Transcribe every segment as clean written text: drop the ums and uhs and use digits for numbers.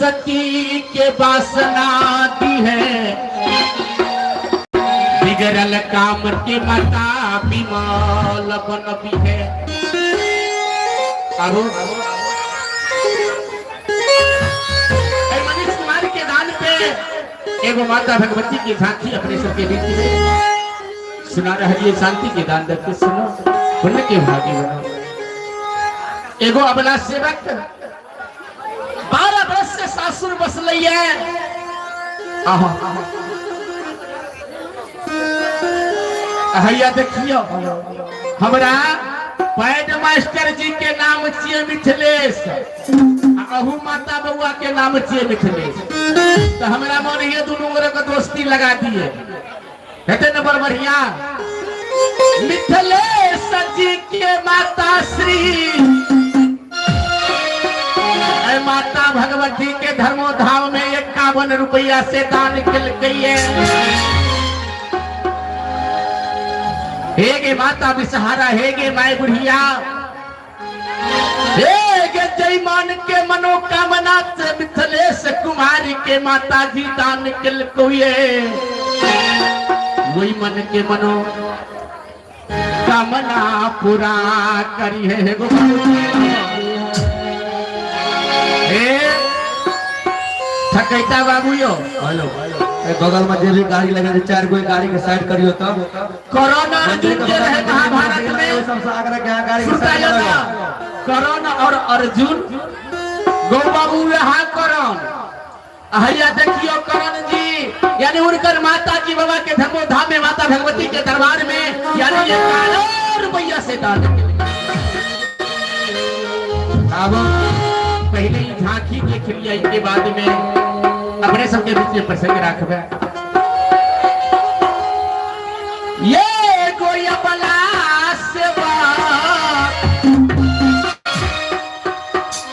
सरस्वती के वासना दी है, बिगड़ल काम के माता विमल बनबी है। आरो मनीष कुमार के दान पे एगो माता भगवती की झांकी अपने सबके बीच में सुना रही है। शांति के दान दे के सुनो, पुण्य के भागी बनो। एगो अबला सेवक 12 बरस से सासुर बसलै है। आहा हैया देखियो, हमरा पैड मास्टर जी के नाम छियै मिथिलेश, आ अहू माता बउआ के नाम छियै मिथिलेश, तो हमरा मन ये दुनू गोरे के दोस्ती लगा दिए हेतै ने। बड़ बढ़िया। मिथिलेश जी के माता श्री माता भगवती के धर्मोधाम में 51 रुपया से दान केलकै हे गे माता विषहारा, हे गे my बुढ़िया, हे गे जयमान के मनोकामना से मिथिलेश कुमार के माता जी दान केलकै, वही मन के मनो कामना पूरा करी है। गो हे ठकैता बाबू यो। हेलो, ए बगल में जे भी गाड़ी लगे छै, चार गो गाड़ी के साइड करियो तब। कोरोना अर्जुन जे रहे महाभारत में, सबसे आग्रह के गाड़ी के सुनता साइड यो ना, लगाओ। करण और अर्जुन गौ बाबू यहाँ करण हैया देखियो, करण जी यानी उनकर माता जी बाबा के धर्मो धाम में माता भगवती के दरबार में यानी 1 रुपया से दान के। अब पहले ही झांकी देख लिया, इसके बाद में अपने सबके बीच में प्रसंग रखबे। ये कोई अबला सेवा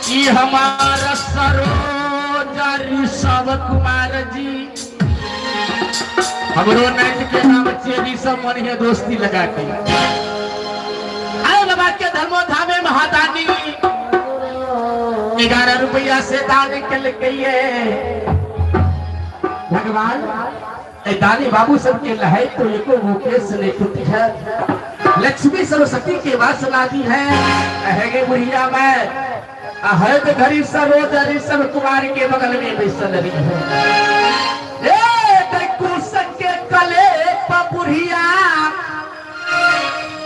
ई हमारा सरोजा ऋषभ कुमार जी, हमरो नाइट के नाम चेरी सब मन है दोस्ती लगा के आए बाबा के धर्मो धामे महादानी 11 रुपया से दान के लिए। भगवान ए दानी बाबू सबके लहै तो एको मुकेश ने टूटी है, लक्ष्मी सरस्वती के वासना दी है। अहेगे बुढ़िया मैं अहद घड़ी सरोज ऋषभ कुमार के बगल में बैसल रही है। ए कुश के कले बुढ़िया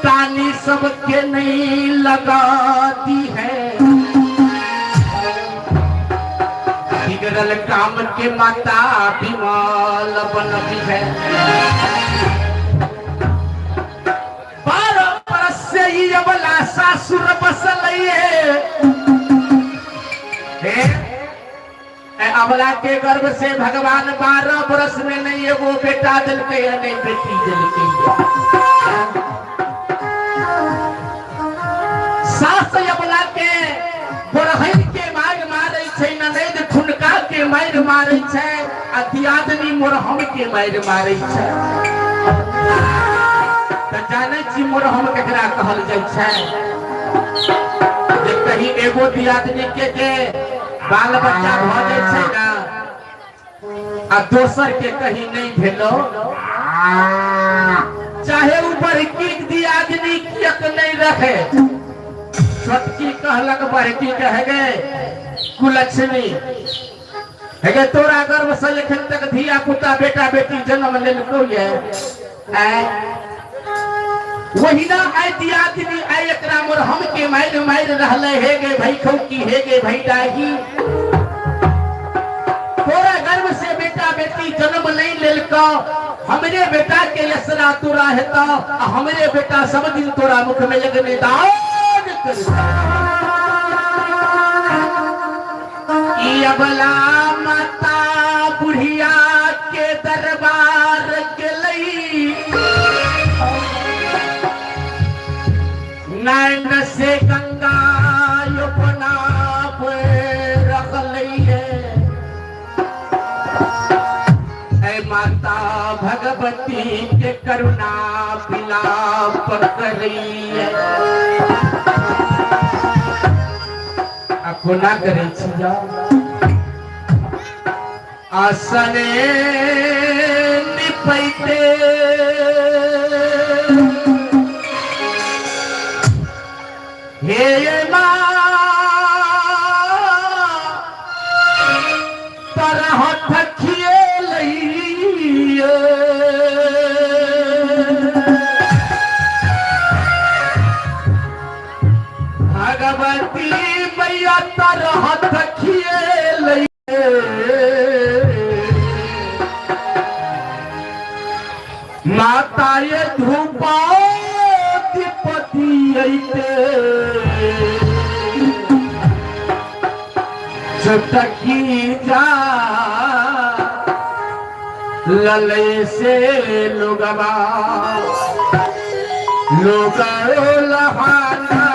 तानी सबके नहीं लगाती है, बिगड़ल काम के माता विमल बनती है। 12 बरस से ही अबला सासुर बसल है। अबला के गर्भ से भगवान 12 बरस में नहीं एगो बेटा दिलकै है, नहीं बेटी दिलकै। सास अबला के बोरहैन के मार मारै छै, ननैद ठुनका के मार मारै छै, आ दियादनी मोरहम के मार मारै छै। तऽ जानै छी मोरहम केकरा कहल जाइ छै? जे कहीं एगो दियादनी के जे बाल बच्चा भऽ जाइ छै ने, आ दोसर के कहीं नहीं भेलो, चाहे उ बड़की दियादनी कियक नहीं रहे, छोटकी कहलक बड़की कह गए कुलक्ष्मी हे गे, तोरा गर्भ से एखन तक धिया पुता बेटा बेटी जन्म लेलको ये वही ना आय दियादनी आय एकरा मोर हम के मारि मारि रहले। हे गे भाई खौकी, हे गे भाई डाही, तोरा गर्भ से बेटा बेटी जन्म नहीं लेलको, हमरे बेटा के यसरा तोरा हेता, आ हमरे बेटा सब दिन तोरा मुख में लगने दान करता। ई अबला माता बुढ़िया के दरबार गेलई, नैन से गंगा अपना रखलई है। ऐ माता भगवती के करुणा विलाप करैया। आ कोना करै छी? आसने निपैते हे माँ तरह थकिए लइए। भगवती मैया तरह थकिए लइए। माता ये धूपावती पति अइते चटकी जा लले से लोगवा लोग लहाना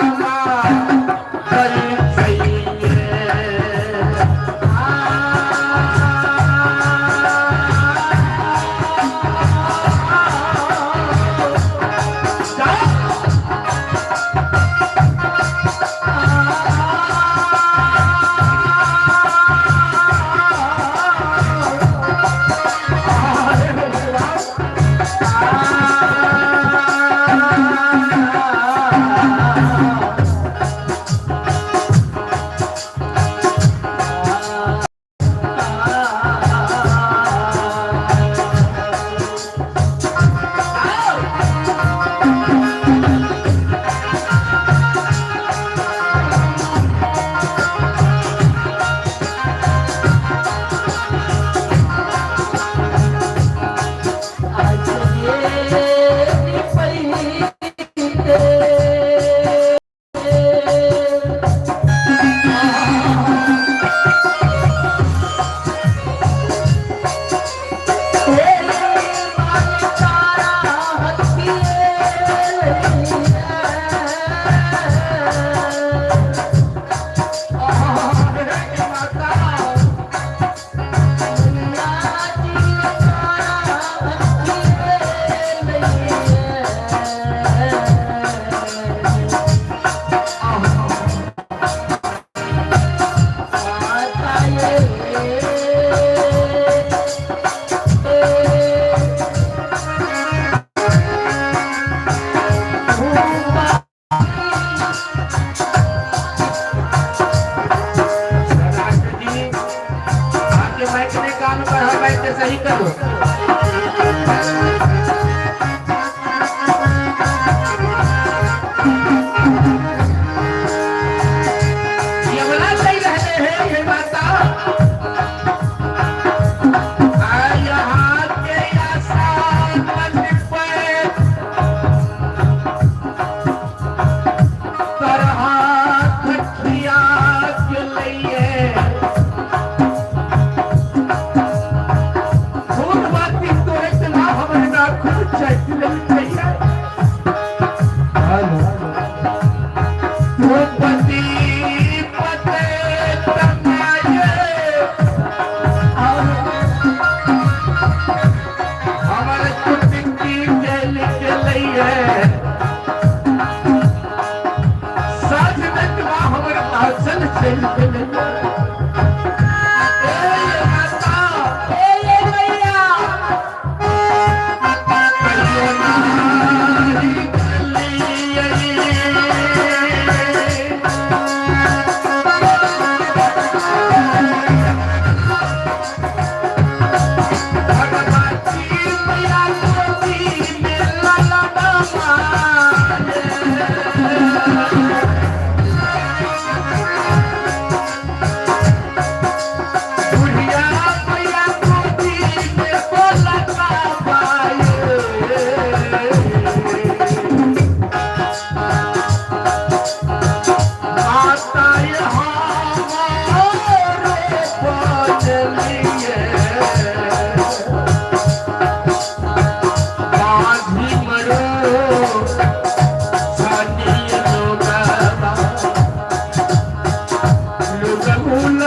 जी आपके माइक ने कान पर हर माइक से सही करो। यमुना सही रहते हैं हे माता यहाँ के आसान पर तरह थकिया के लिए फूलबाती तो इतना हमर नाखून चट लइए। भूपति पते तमाये हमर चुटकी चल के लइए। साझ नटवा हमर आसन चल के लइए। ए माता ए मैया कहियो नारी लिये। भगवती मैया गोदी में ललना मारे। बुढ़िया मैया गोदी में बोलता बाए। माता हमारे बजलिए बाधी मरो सानी लोगवा लोगुल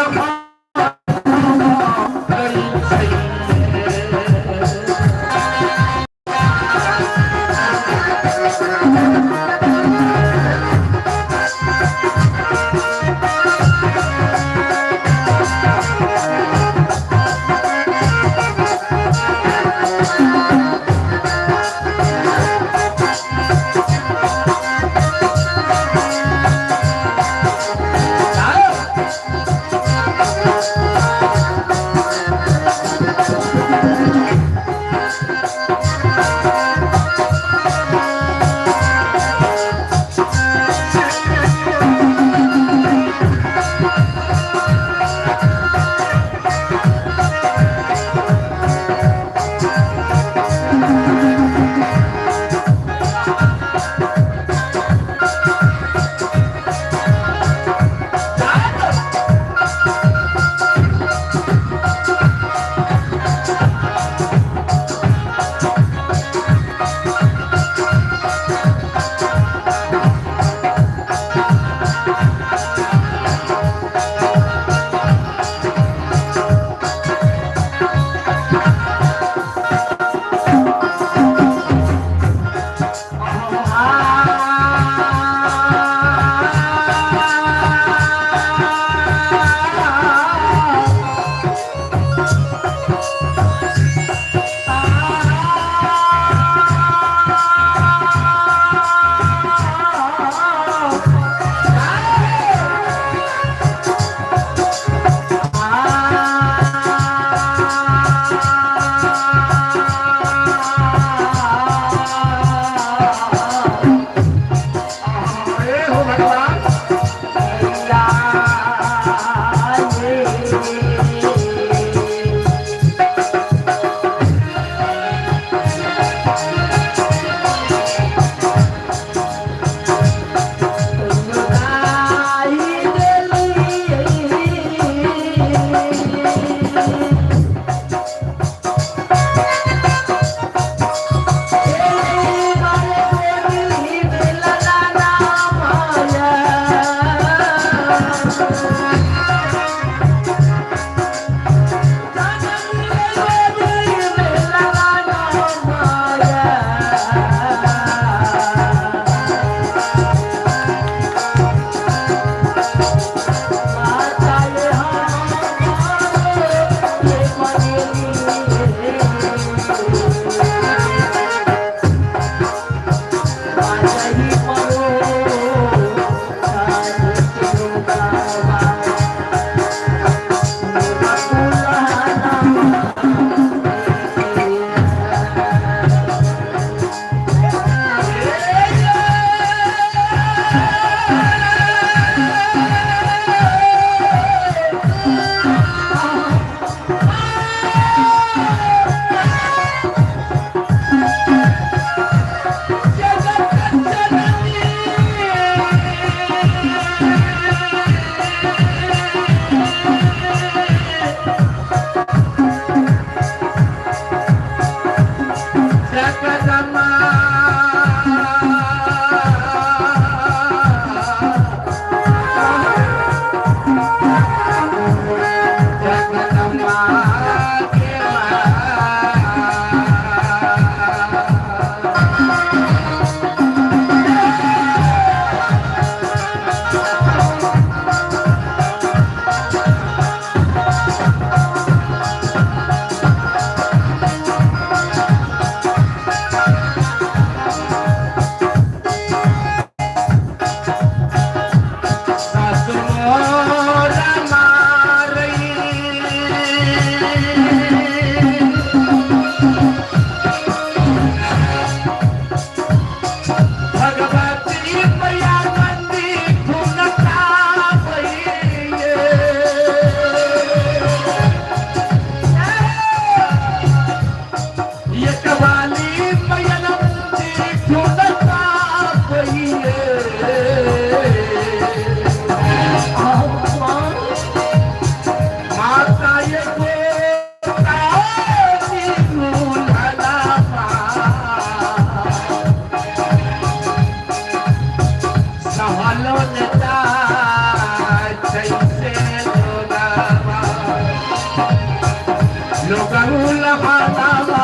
लोगू लहानावा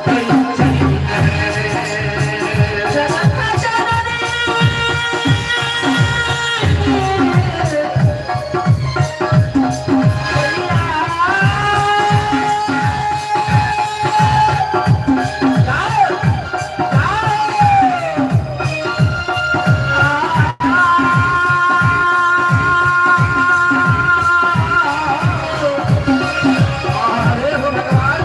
दै छै। अरे हो भगवान।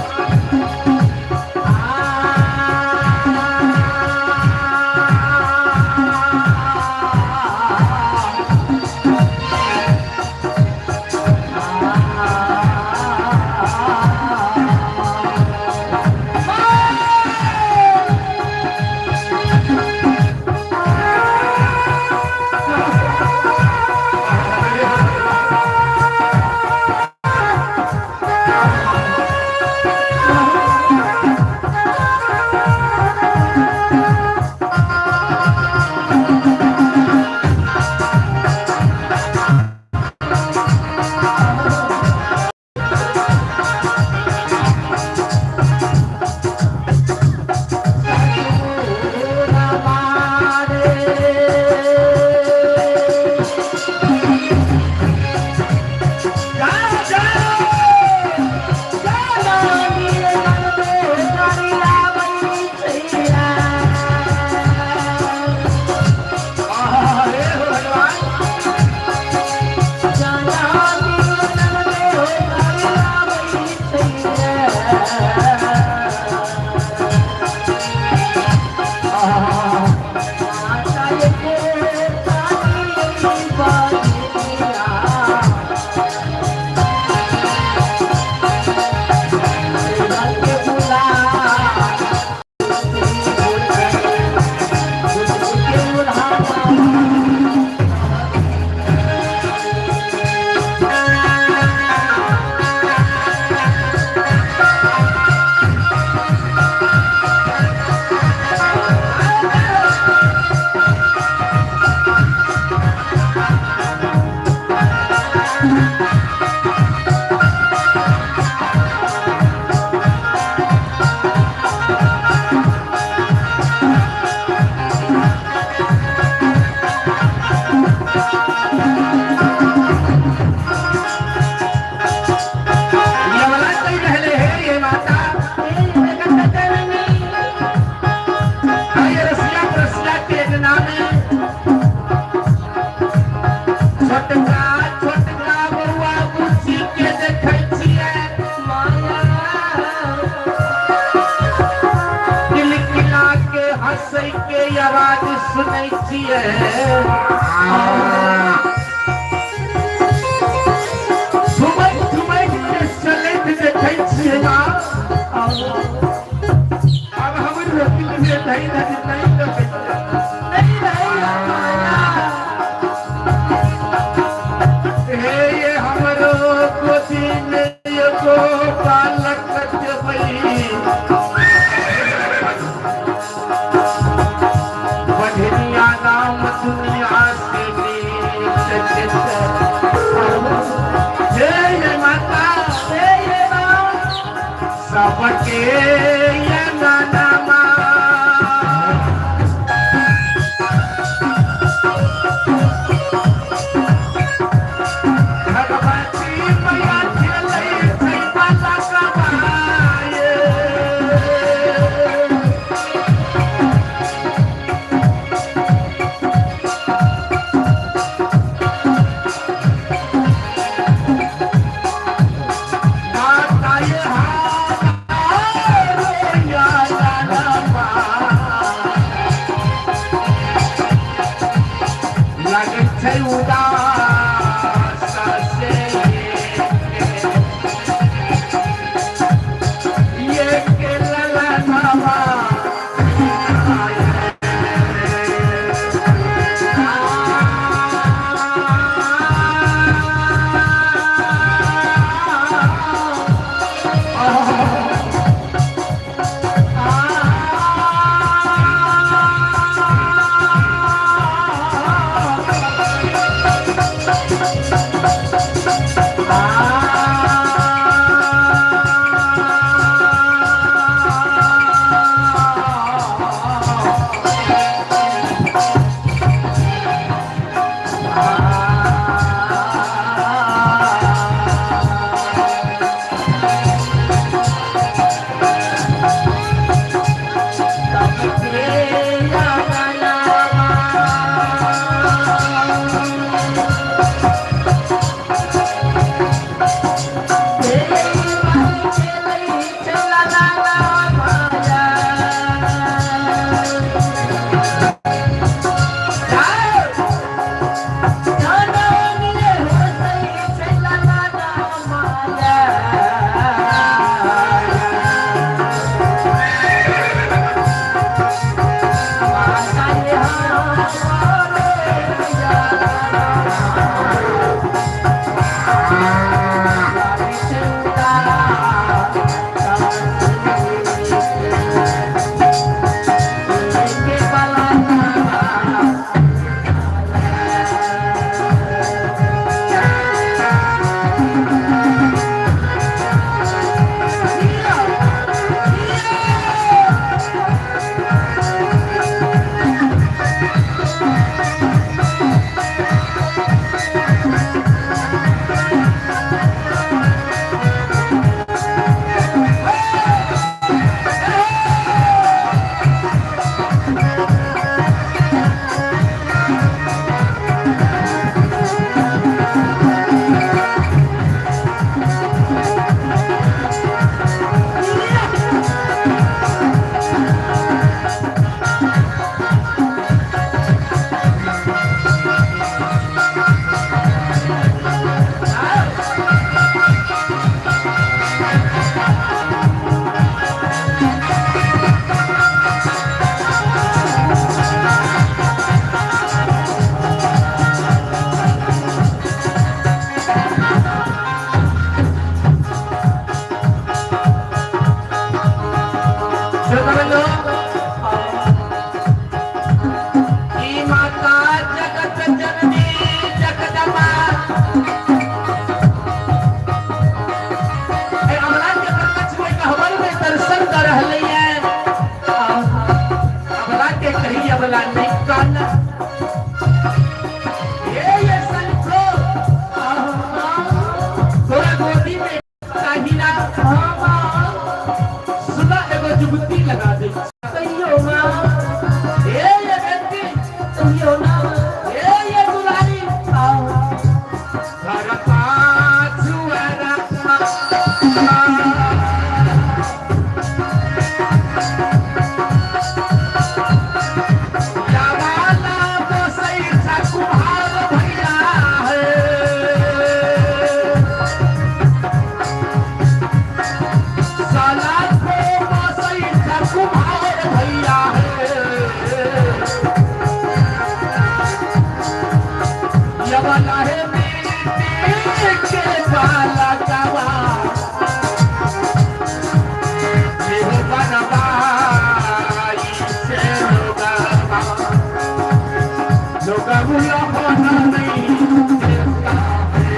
अरे हो भगवान। यमला कहि रहले हे ये माता, आये रसिया रसिया के अंगना में छोटका छोटका बउआ बुच्ची के देखै छियै, किलकिला के हंसै के आवाज सुनै छियै। झुमैत झुमैत के चलैत देखै छियै माँ। आब हमर रोटी के दही दही नहि रहै छै। हे ये हमरो गोदी में एगो बालक देबै, बढ़िया नाम दुनिया से नीक जेतै। हे ये माता, सबके अंगनामा भगवती मैया खेलै छै बालकवा ये। माता ये हारो या लालवा लगै छै उदास से ये के ललनवा। श्रोताबंधु, ई माता जगत जननी जगदम्बा। ए अमला के प्रत्यक्ष कोई कहवर में दर्शन कर रहले है। अमला के कही अमला नहीं काना। ये संतो तोरा गोदी में काहिना सुना एगो जुगती लगा दे। कहियो माँ। ए ये व्यक्ति। कहियो ना। ए ये दुलारी घर पाछुअरा। यावाला बसै छा कुम्हार भैया है। साला को बसै छा कुम्हार भैया है। यवला है मिट्टी के बाला गवा देह बनवाई से लोगवा लोगवा होना नहीं देता है।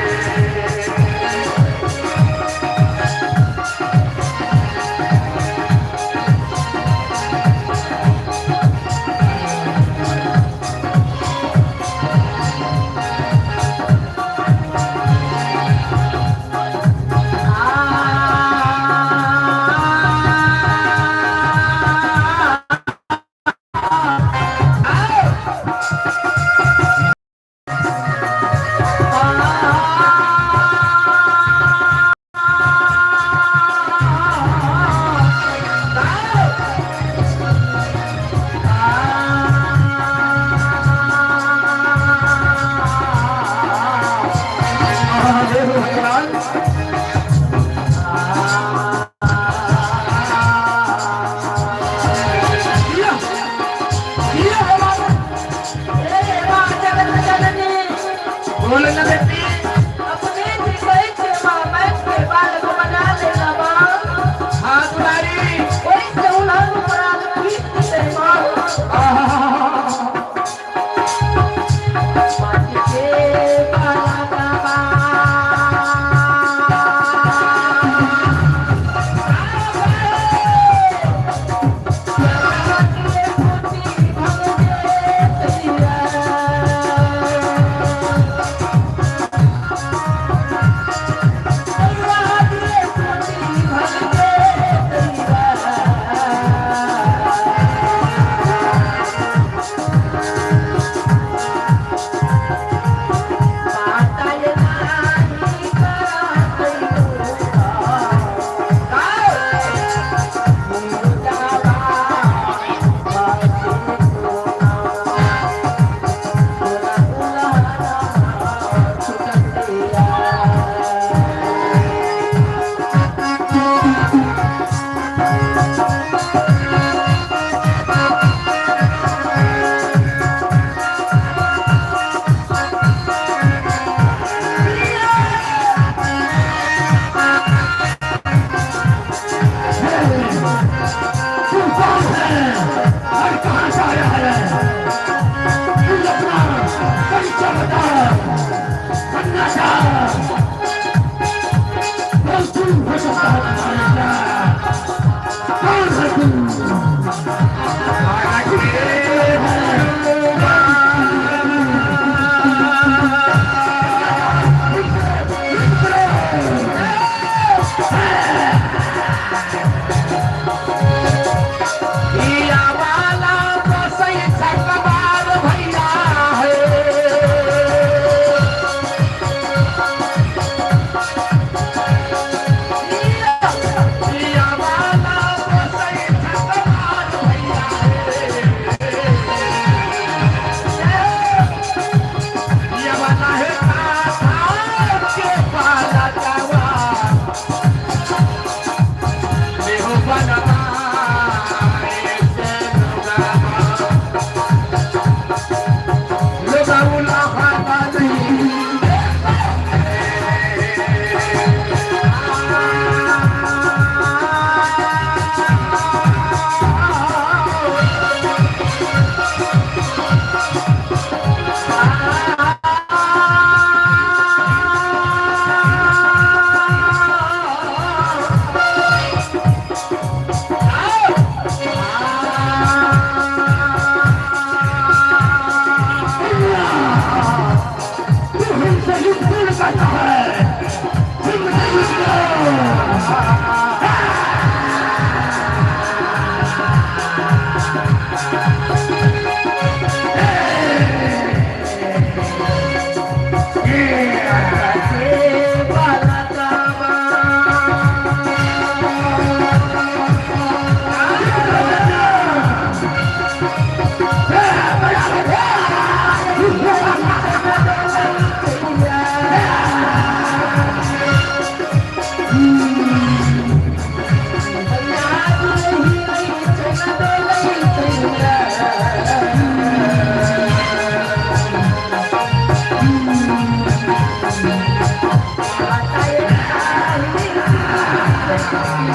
ए माँ जगत जननी। बोल ना बेटी। अपने जी कहै छै माँ, माटि के बालक बना लेला माँ। हाँ दुलारी। ओहि से उलहन उपराग फीट देतै माँ। माटि के बालकवा। माटि के फूटी भंग देत तू कौन है और कहाँ से आया है? तू अपना परिचय बता। सन्नाटा बहुत दूर हो सकता है तुम्हारे। कौन है तू? या वाला बसै छकबार भैया है। या वाला बसै छकबार भगवान।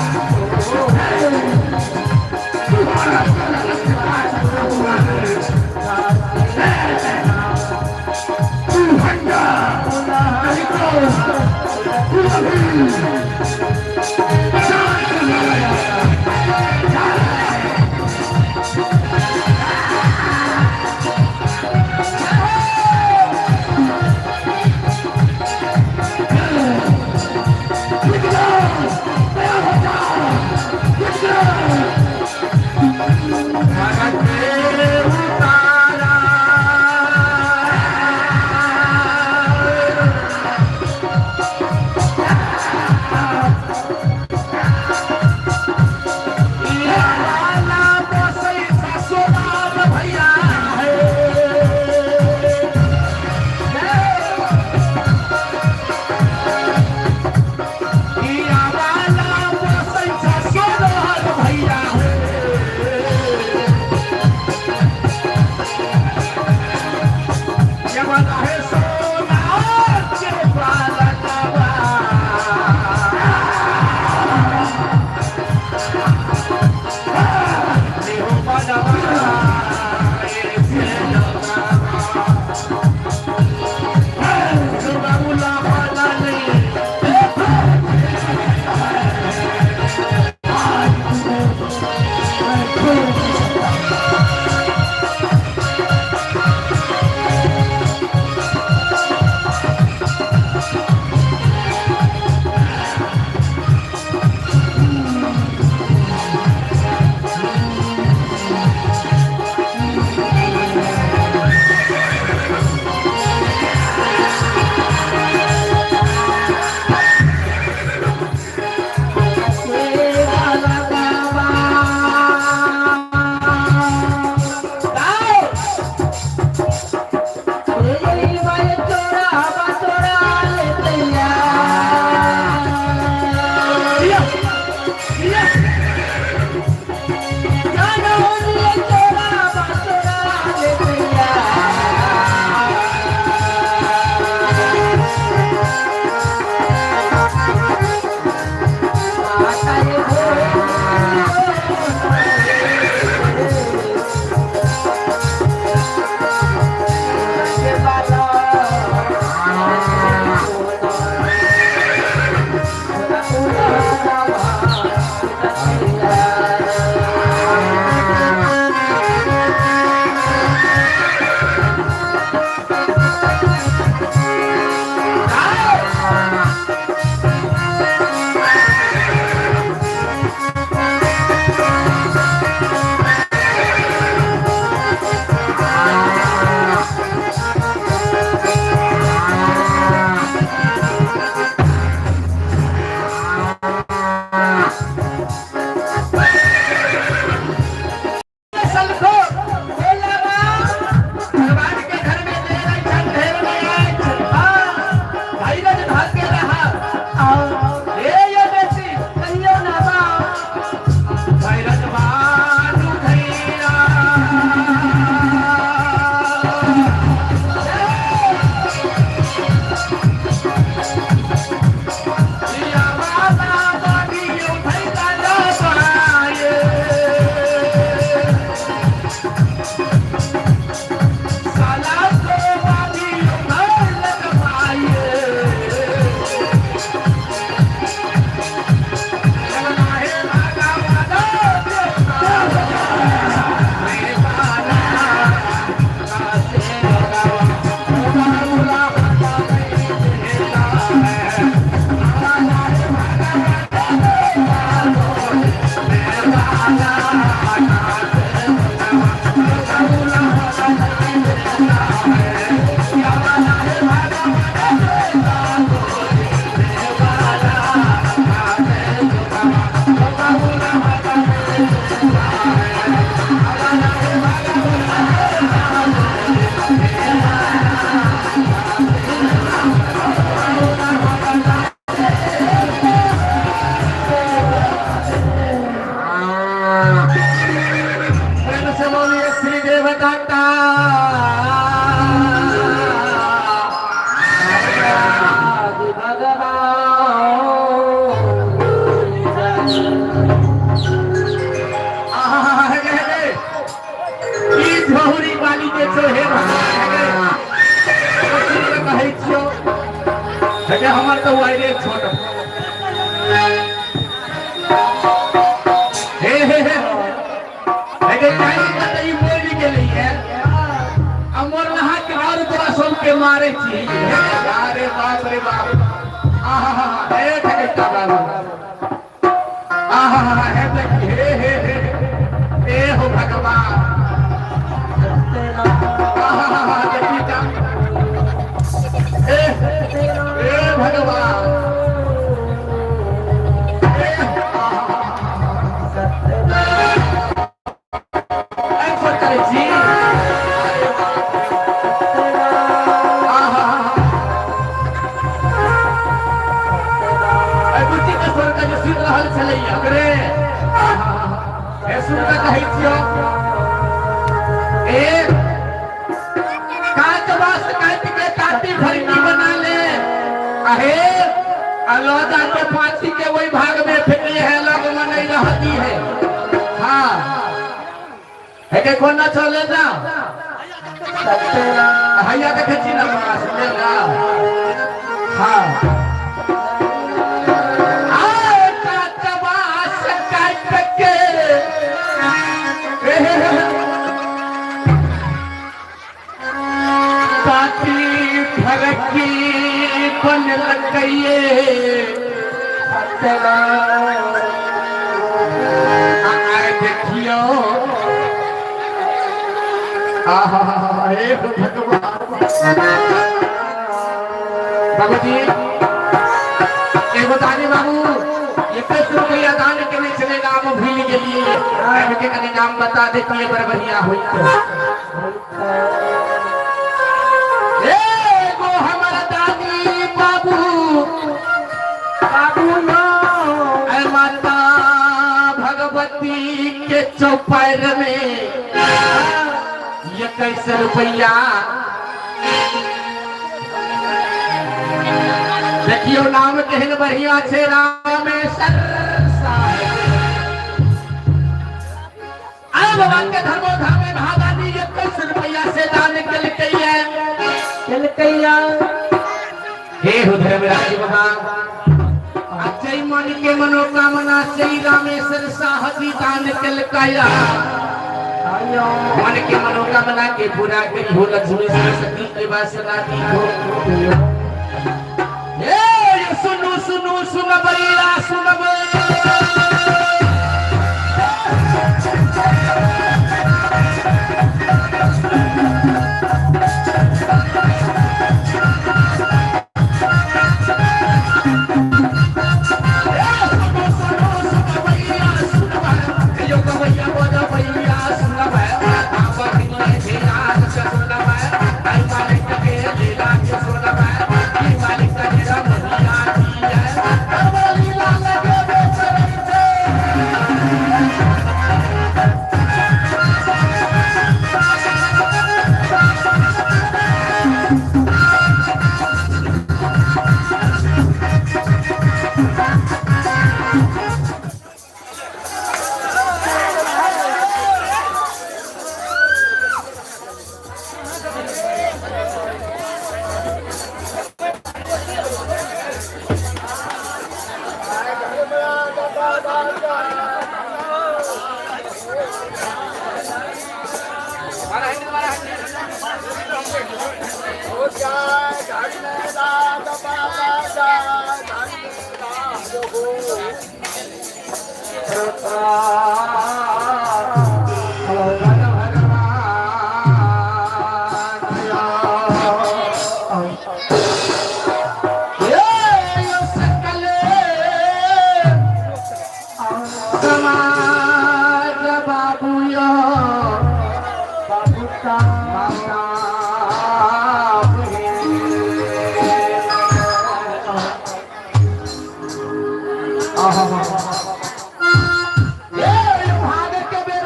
तऽ वायरे छोट। हे हे हे, हे जानी तऽ ई बोलि गेलैये अमर नहा के और तोरा सबके मारे छी। अरे बाप रे बाप, आहा हे ठकेता बाबू, आहा हे देखी, हे हे हे हे हो भगवान, आहा देखी ता, ए ए भगवान, ए आहा करै छी। आहा बुच्ची के स्वर के जे सुनि रहल छलै ओकरे हे सुन कऽ कहै छियौ, ए काच बास काटि के ताती फरकी बना ले, अहे आ लऽ जाके पाँची के ओहि भाग में फेंकले है, लग में नहीं रहती है। हाँ हे के कोना चले ना हैया देखे छी ना बास ले ना। हाँ आए काच बास काट के ताती फरकी बन लकइये, आए देखियो, आहा हे भगवान। बाबूजी एगो दानी बाबू 21 रुपया दान केने छलै, नाम भूलि गेलियै, आबि के कनि नाम बता देतियै बड़ बढ़िया होइत। एगो हमर दानी बाबू बाबू नो ऐ माता भगवती के चौपार में 21 रुपया देखियो, नाम केहन बढ़िया छै, रामेश्वर साहेब। आय बाबा के धर्मो धामे भागानी 21 रुपया से दान केलकैया केलकैया। हे हो धर्मराज बाबा, अजय मन के मनोकामना से रामेश्वर साहब जी दान केलकैया, मन के मनोकामना के पूरा करी हो लक्ष्मी सरस्वती के वासना दी हो। ए सुनु सुनु सुनबैया सुनबै,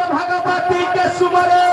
भगवती के सुमरे।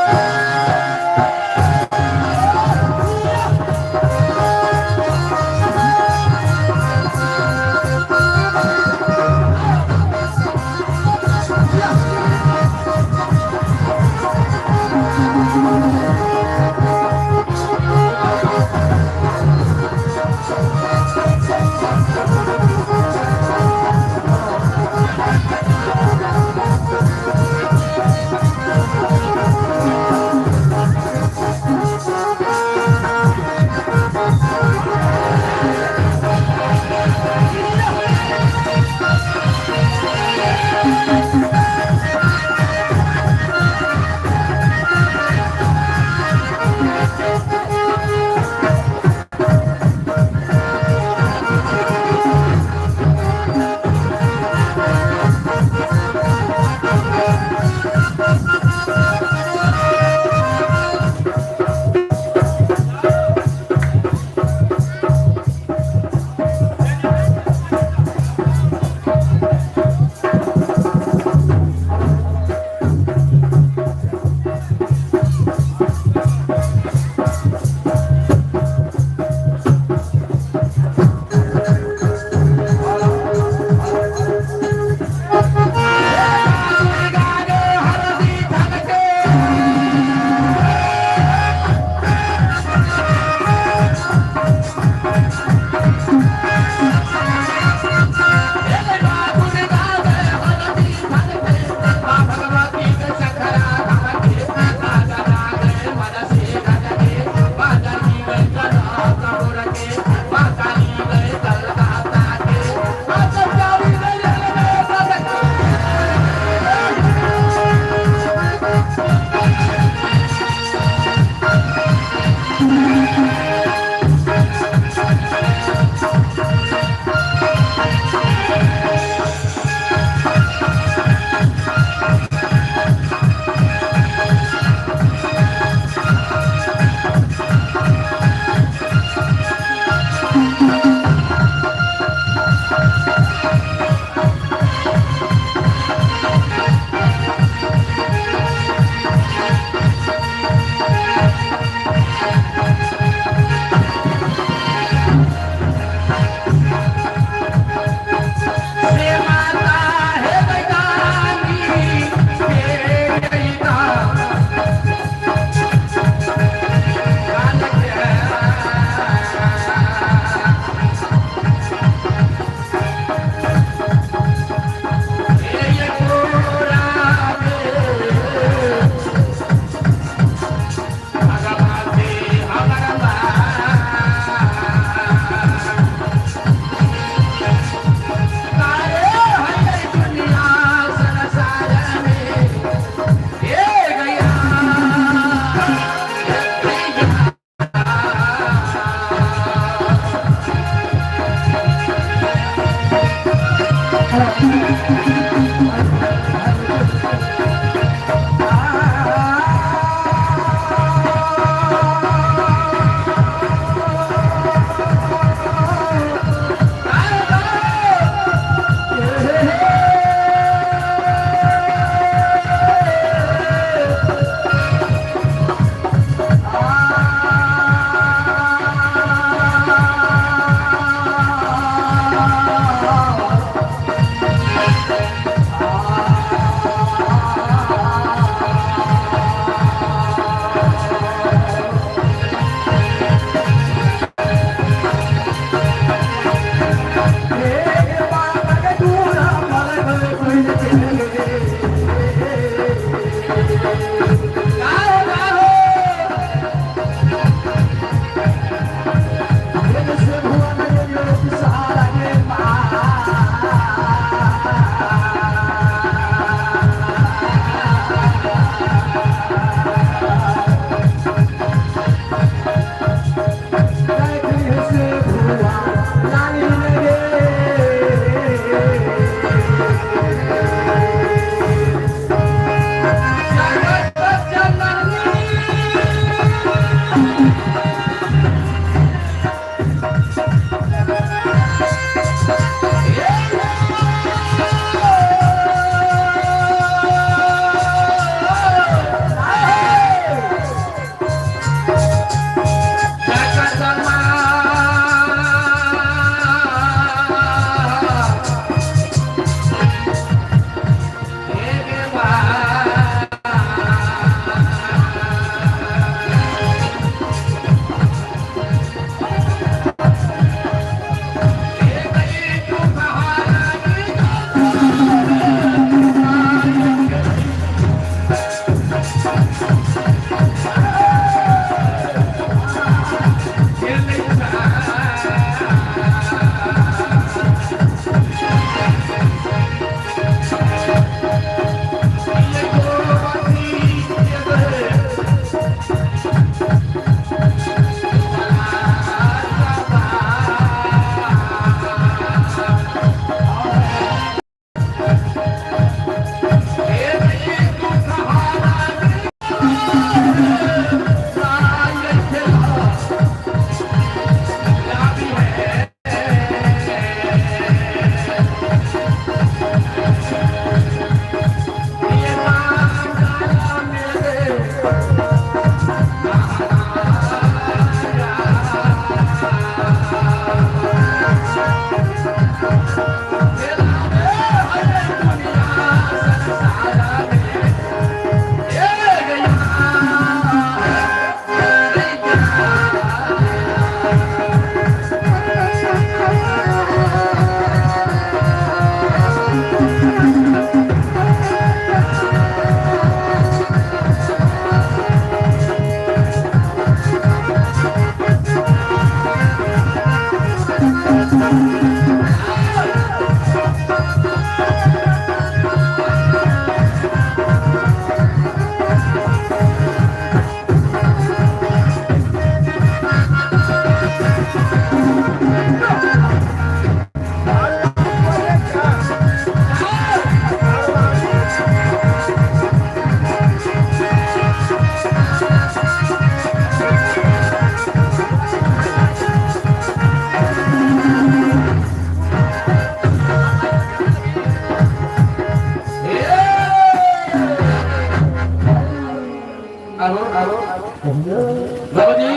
बाबूजी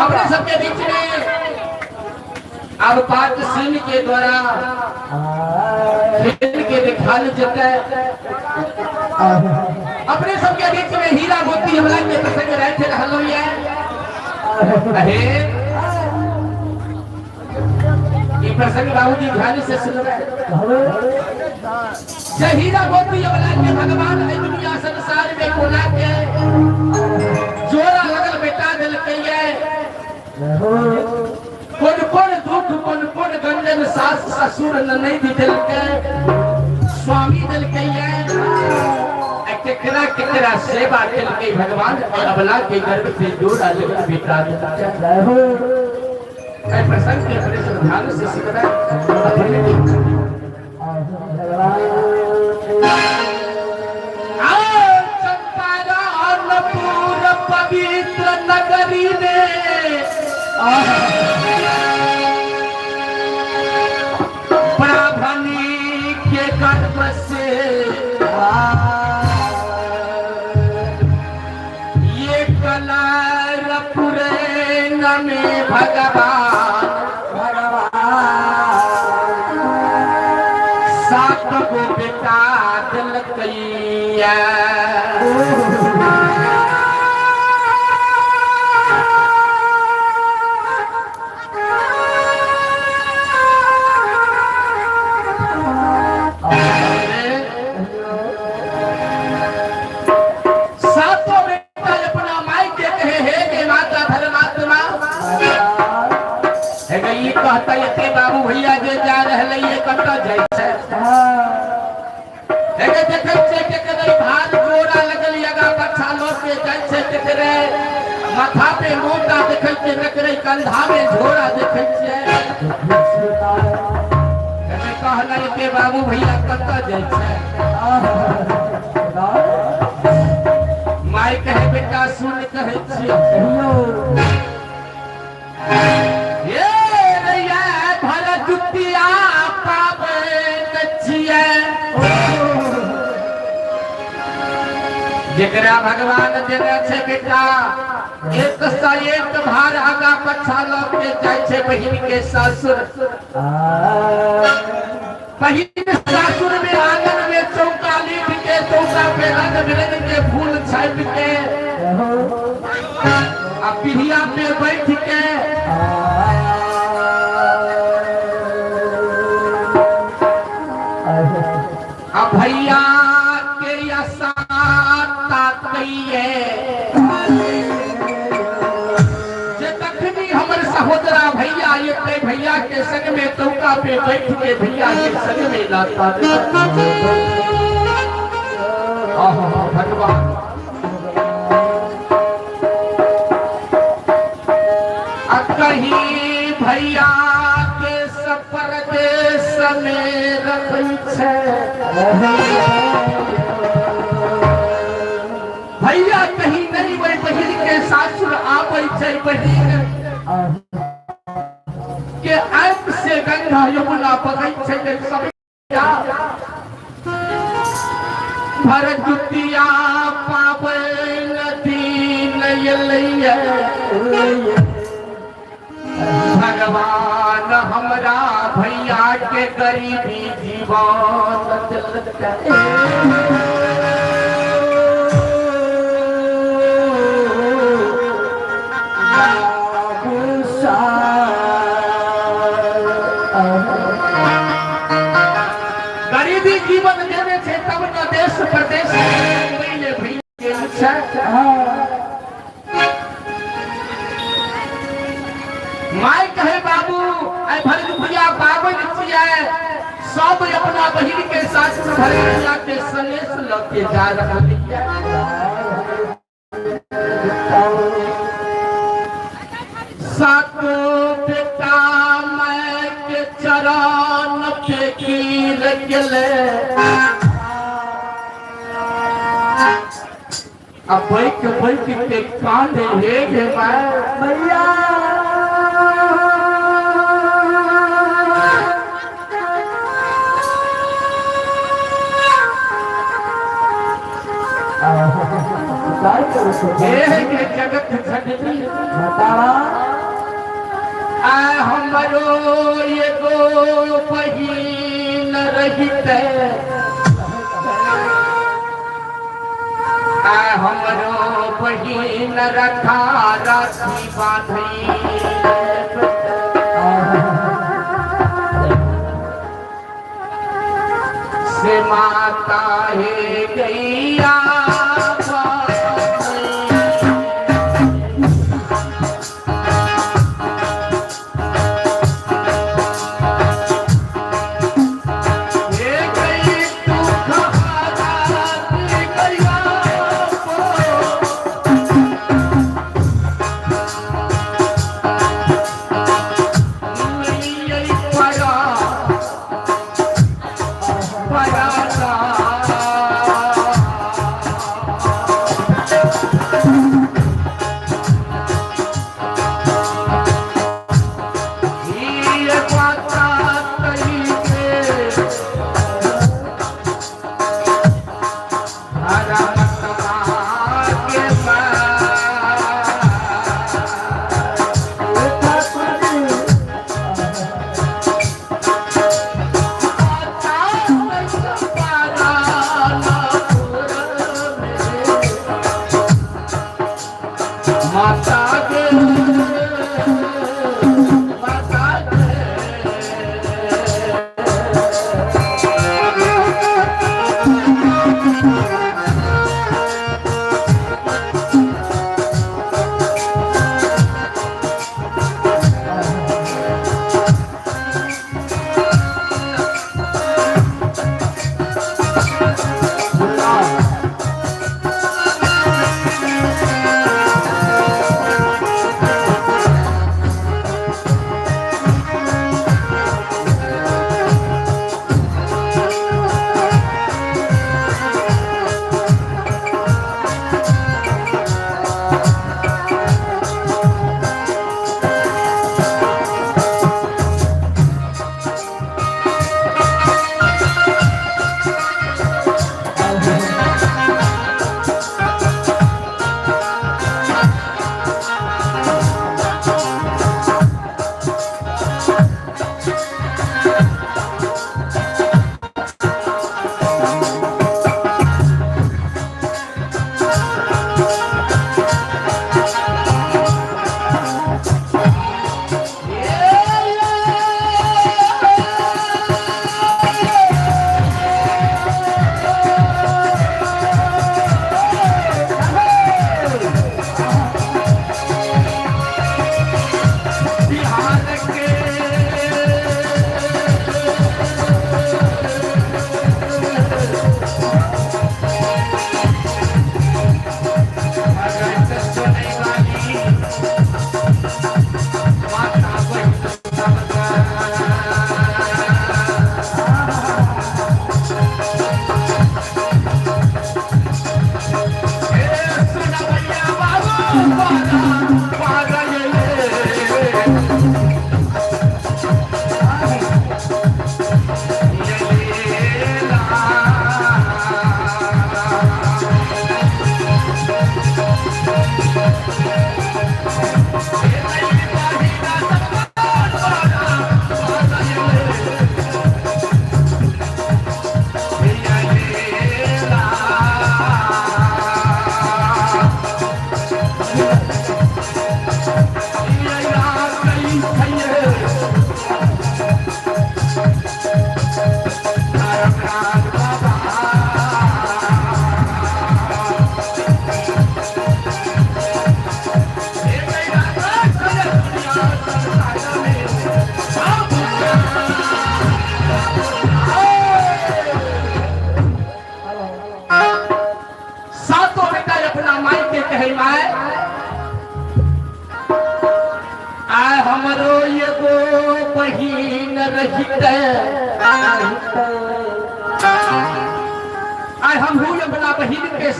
अपने सबके बीच में अब पाठ सिंह के द्वारा खेल के दिखाल जता अपने सबके बीच में हीरा मोती हमला के प्रसंग रहते रहलो ये। अरे ये प्रसंग बाबूजी ध्यान से सुन रहे। जय हीरा मोती हमला के भगवान है दुनिया संसार में कोना के जोरा लगल बेटा दिल के कोन कोन दुख कोन कोन गंजन सास ससुर ननैद दिल के स्वामी दिल के केकरा केकरा सेवा दिल के भगवान अबला के गर्भ से जोड़ा लगल बेटा दिल के। प्रसंग के अपने ध्यान से सुन रहे। ब्राह्मणी के गर्भ से ये कलर पुरैन में भगवान सात गो बेटा दिलकैया। सातों बेटा अपना माई के कहे हे गे माता धर्मात्मा हे गे, ई कहता एते बाबू भैया जे जा रहले ये कत जाइ छै। हे गे देखै छै केकरे भार जोड़ा लगल अगा पछा लऽ के जाइ छै, केकरे माथा पे मोटा देखै छै, केकरे कंधा में झोरा देखै छियै। हे कहलै एते बाबू भैया कत जाइ छै? माय कहे बेटा सुन कहै छियै, ये रैया भर जुतिया पाबैत छियै। जेकरा भगवान देने छै बेटा एक सँ एक भार आगा पछा लऽ के जाइ छै बहिन के सासुर। बहिन सासुर में आंगन में चौका लीप के चौका पे रंग बिरंग के फूल छापि के आ पीढ़िया पे बैठ के आ भैया के आशा ताकैये जे तखनी हमर सहोदरा भैया एते भैया के संग में चौका पे बैठ के भैया के संग में लाता। आहा भगवान आ कहीं भैया के परदेश में रखै छै, भैया कहीं नहीं वही बहिन के सासुर आबै छै, बहिन के ऐप से गंगा यमुना बगै छै जे सब भर जुतिया पाबैन दिन एलैये। भगवान हमरा भैया के गरीबी जीवन दिलकै। गरीबी जीवन देने छै तब न देश प्रदेश पहिले भैया गेल छै। माय कहे बाबू आइ भरदुतिया पाबनि छियै, सब अपना बहिन के सासुर भरदुतिया के सनेस लऽ के जा रहल ये। सातो बेटा माय के चरण पे गिर गेलै आ बैक बैक के कांधे हे गे माय भैया। हे गे जगत जननी आ हमरो एगो बहिन रहिते, आ हमरो बहिन रखा राखी बांधई से माता हे गैया। हे गई दुख हारा गैया।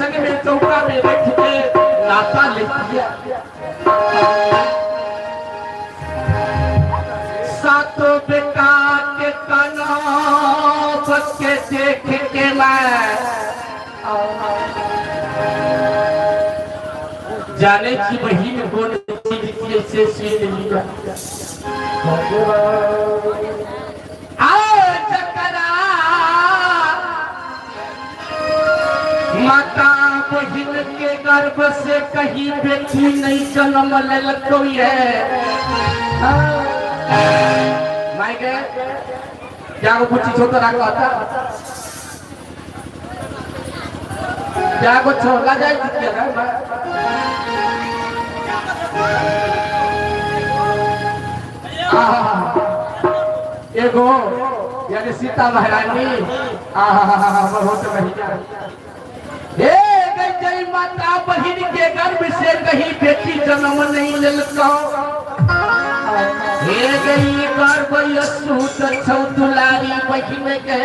संग में चौका में बैठ के नाता ले लिया। सातों बेटा के कनौब के देख के मैं जाने की बहिन कोन चीज के से सुन लिया। आओ जकरा माता बहिन के गर्भ से कहीं बेटी नहीं जन्म लेलको है। माय गे क्या वो पूछी छो तोरा कहता क्या को छोला जाए जितने ना एगो यानी सीता महारानी आहा बहुत बढ़िया। हे गई जय माता बहिन के गर्भ से कहीं बेटी जन्म नहीं लेलको। हे गई गर्भ यसूत छौ दुलारी बहिन के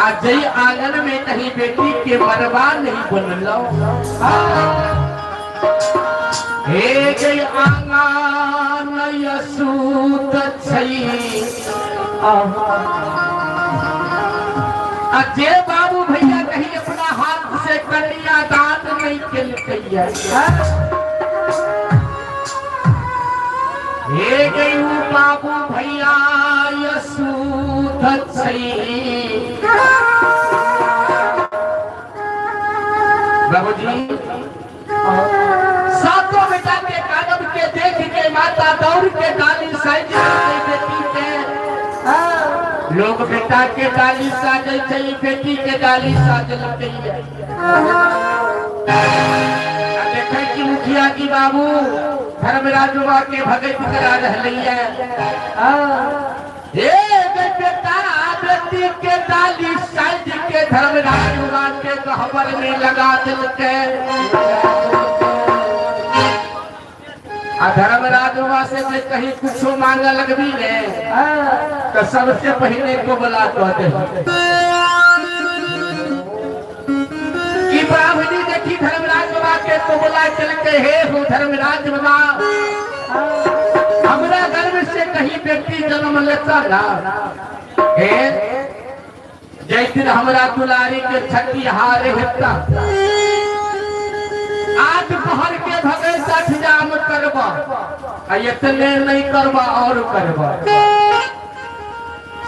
आ जई आंगन में कहीं बेटी के मरवा नहीं बनलो। हे गई आंगन यसूत छई आ जे बाबू भैया कहीं अपना हाथ से कन्या दान नहीं केलकैया। हे गई बाबू भैया यसूत छई। बाबूजी सातों बेटा के कानब के देख के माता दौड़ के डाली साइज बेटी के। लोग बेटा के डाली साजल छै, बेटी के डाली साजल देखे की मुखिया की बाबू धर्मराज बाबा के भगत करा रहलै है। हे बेटा बेटी के डाली साज के धर्मराज बाबा के गहबर में लगा दिलकै। आ धर्मराज बाबा से जे कहीं कुछो मांगे लगबी ने तो सबसे पहले कोबला कह दे कि ब्राह्मणी देखी धर्मराज बाबा के कोबला चलके हे हो धर्मराज बाबा हमरा गर्भ से कहीं व्यक्ति जन्म लेता ना। हे जैसे हमरा दुलारी के छठी हारे हेता आज पहर के भगे सठ जाम करब आ इतने नहीं करब और करब।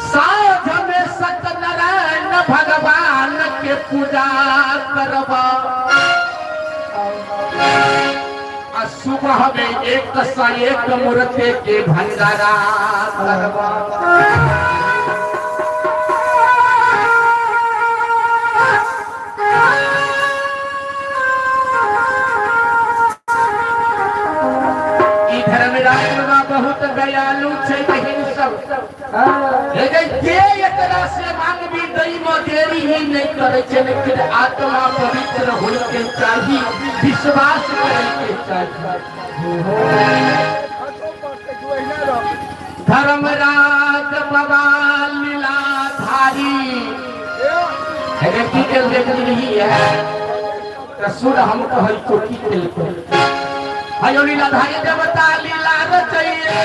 साँझ में सत्यनारायण भगवान के पूजा करब आ सुबह में 101 मूर्ति के भंडारा करब। ई धर्मराज बाबा बहुत दयालु छै बहिन सब। जे एकरा से मांगबी दई में देरी ही नहीं करे छै, लेकिन आत्मा पवित्र होय के चाही, विश्वास करे के चाही। धर्मराज बाबा लीलाधारी अरे की के देख रही है तो सुन हम कहै तो की केलकै। हयो लीलाधारी देवता लीला रचैये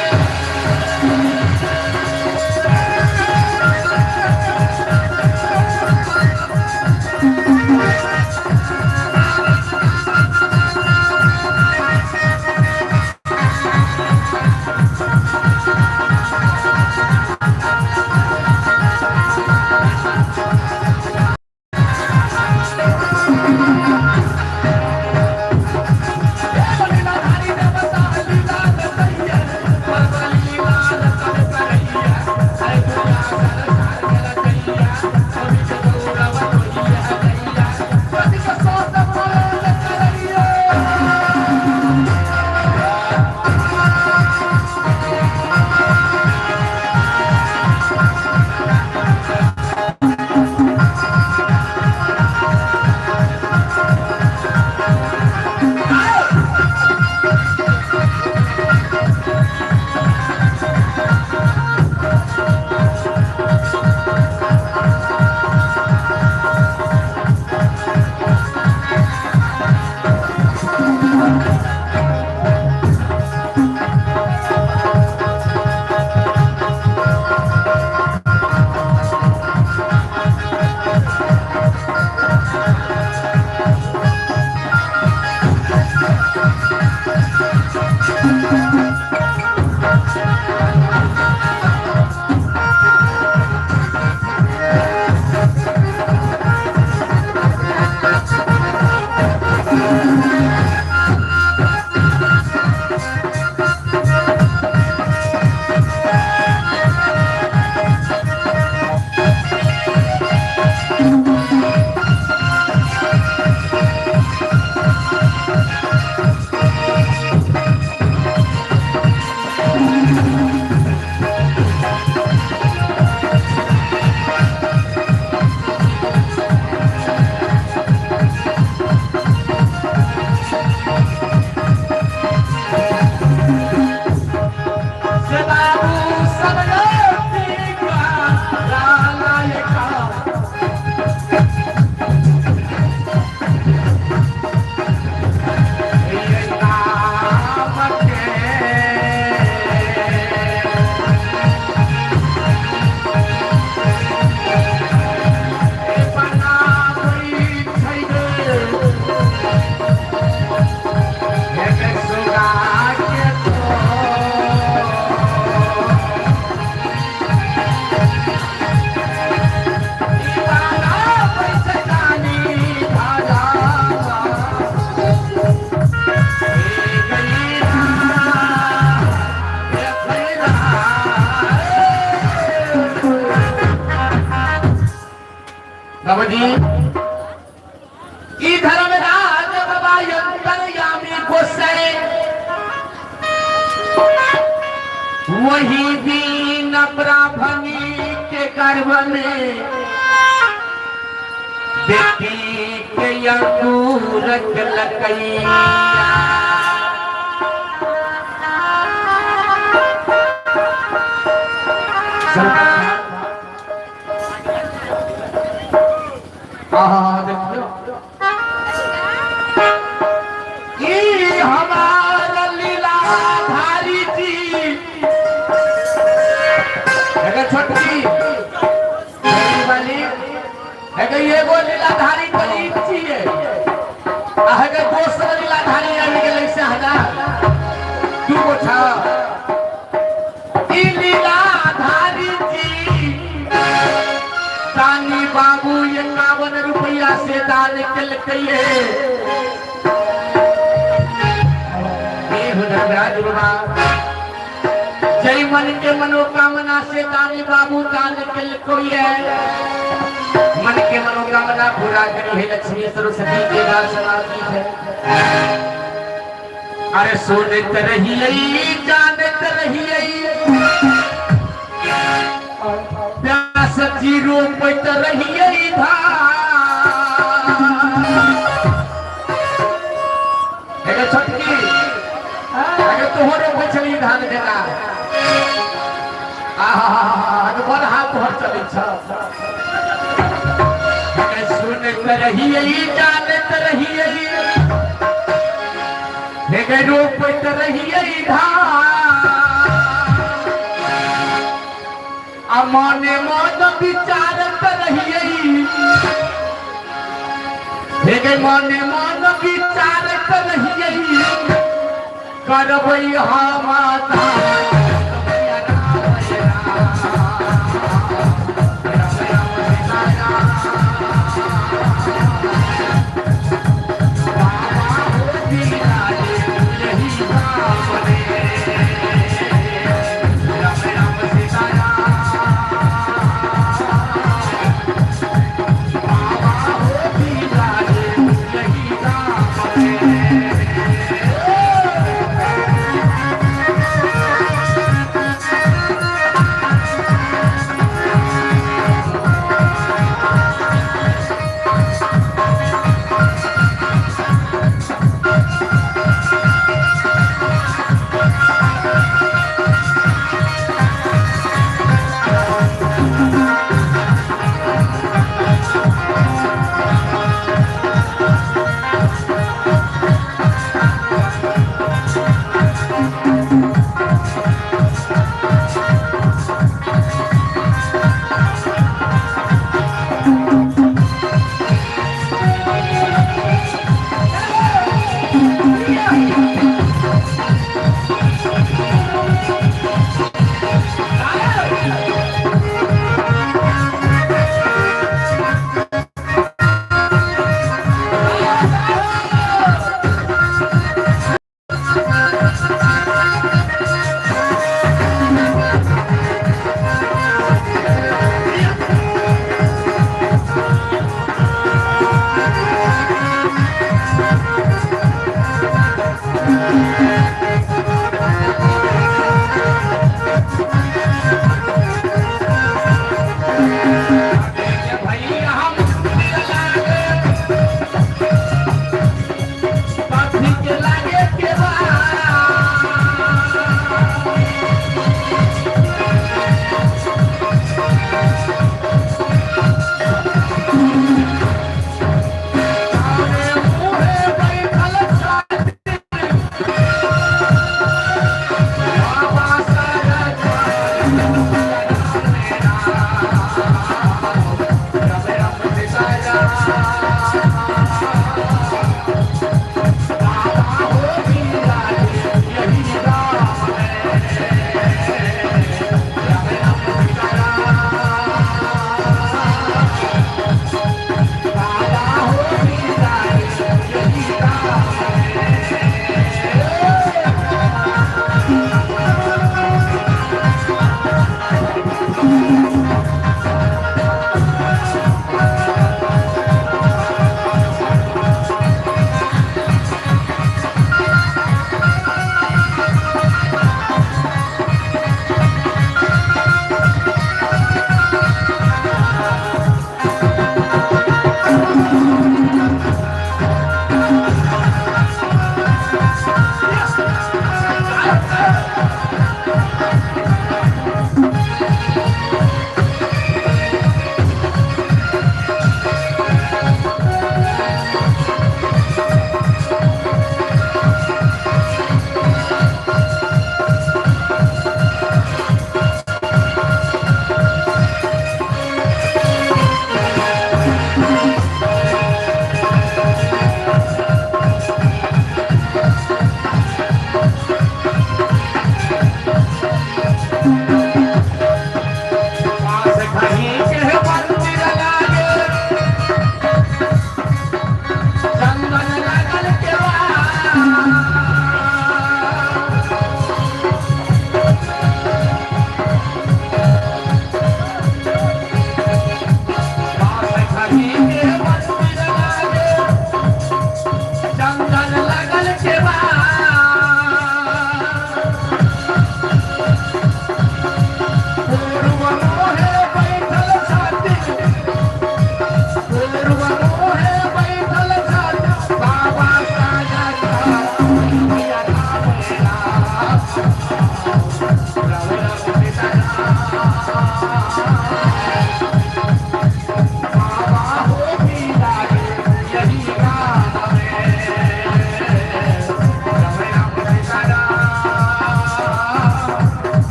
लीलाधारी देवता लीला रचैये। बाबूजी ई धर्मराज बाबा अंतर्यामी गोसाई वही दीन ब्राह्मणी के गर्भ में बेटी के अंगूर लकैया। आहा देखियो ई हमार लीलाधारी जी। एगो छोटकी मेरी वाली एगो एगो लीलाधारी गरीब छियै आ एगो दोसर लीलाधारी आबि गेलै से हजार दू गो छा। ई लीलाधारी जी दानी बाबू 51 रुपया से दान केलकैये। हे धर्मराज बाबा जय मन के मनोकामना से दानी बाबू दान केलकैये। मन के मनोकामना पूरा करी है लक्ष्मी सरस्वती के दास है। अरे सुनत रहियै जानत रहियै प्यास जी रोपैत रहियै धान। एगो छोटकी एगो तोहर रोपै छली धान देना। आहा बड़ हाथ तोहर चलै छ। सुनत रहियै जानत रहियै एगो रोपैत रहियै धान। आ मने मन विचारत रहियै एगे मने मन विचारत रहियै करबै हम बाबा हो भी लागे यही गाँव में। राम राम सीता राम,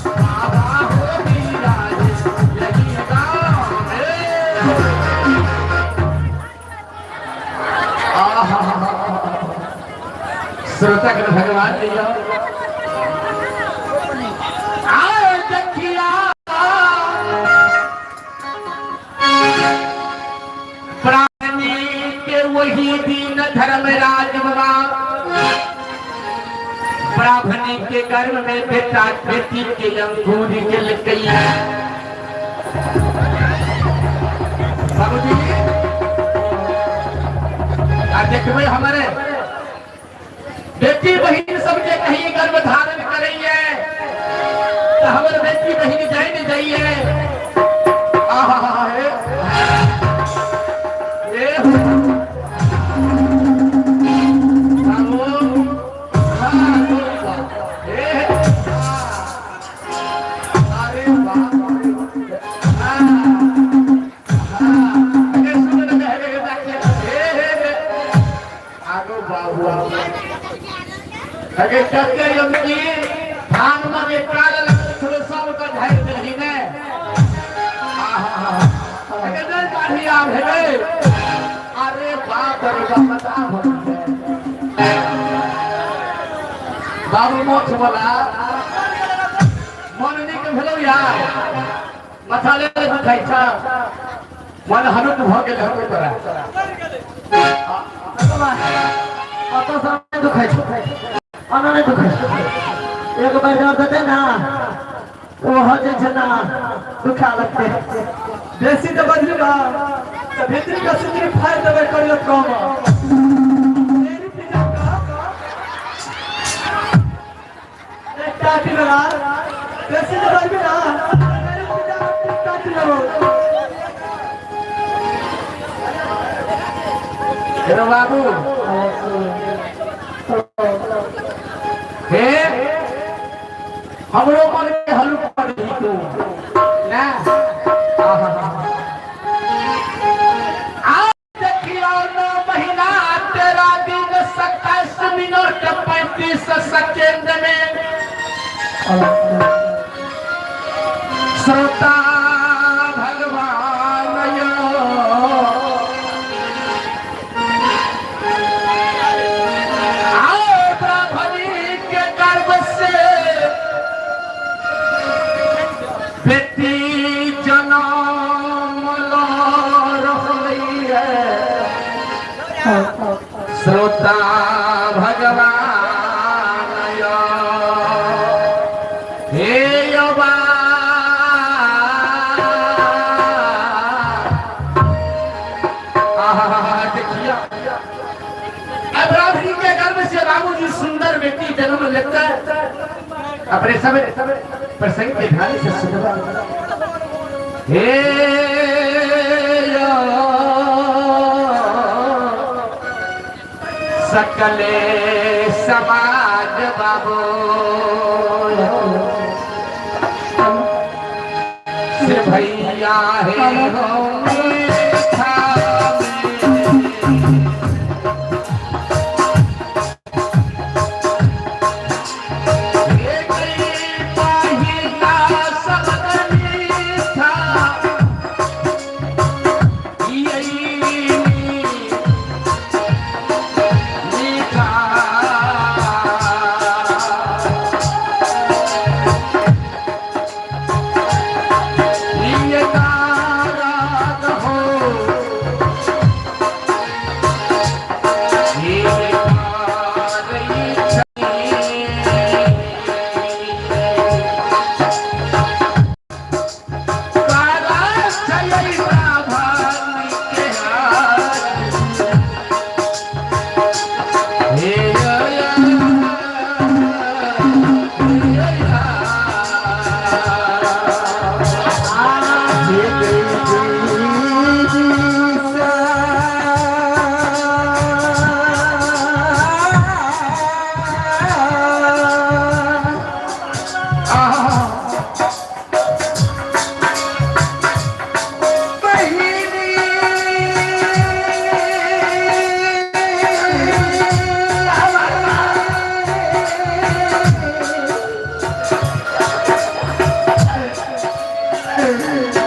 बाबा हो भी लागे यही गाँव में। आहा, श्रोता के भगवान दिया आए देखिया प्राणी के वही दिन धर्मराज बाबा ब्राह्मणी के गर्भ में बेटा बेटी के अंगूर के लकैया। बाबूजी आ देखबै हमारे बेटी बहिन सब जे कहीं गर्भ धारण करैये तो हमर बेटी बहिन जाय ने जाइए। आहा हे ए बाबू, हाँ, ए, अरे बाप रे, हाँ, हाँ, अरे सुन रे, हे, हे, हे, हे, हे, आगो बाबू आगो। अगे कते यमकी धान में जे काल लगल छलो सब के झाड़ि देलही ने। आहा, अगे नहि दाढ़ी आब हेबै। अरे बाप रे बाप, बता बाबू मोछ वाला मन नीक भेलौ यार, माथा ले दुखाइ छ, मन हनुक भऽ गेल हौ तोरा। अतः सब नहि दुखाइ छै, अना नहि दुखाइ छै। एक बेर दर्द देतै ना, ओहो जे छै ना दुखा लगतै। बेसी तऽ बजलू ना तऽ भीतरी के सितरी फाड़ि देबै करियो कम। काटि वाला बेसी तऽ बजबी ना, काटि लेबो। हेलो बाबू, हे हमरो मन के हल्लुक कर दही तू ना। आहा, आ देखियो 9 महीना 13 दिन 27 मिनट 35 सेकेंड में श्रोता भगवान यो आओ ब्राह्मणी के गर्भ से बेटी जनम रहलै है। श्रोता भगवान यो हे यवा आहा, देखिया ब्राह्मणी के गर्भ से बाबूजी सुंदर बेटी जन्म लेता है। अपने सब प्रसंग के ध्यान से सुनवा। हे सकले समाज बाबू से भैया हे हो जिंदा।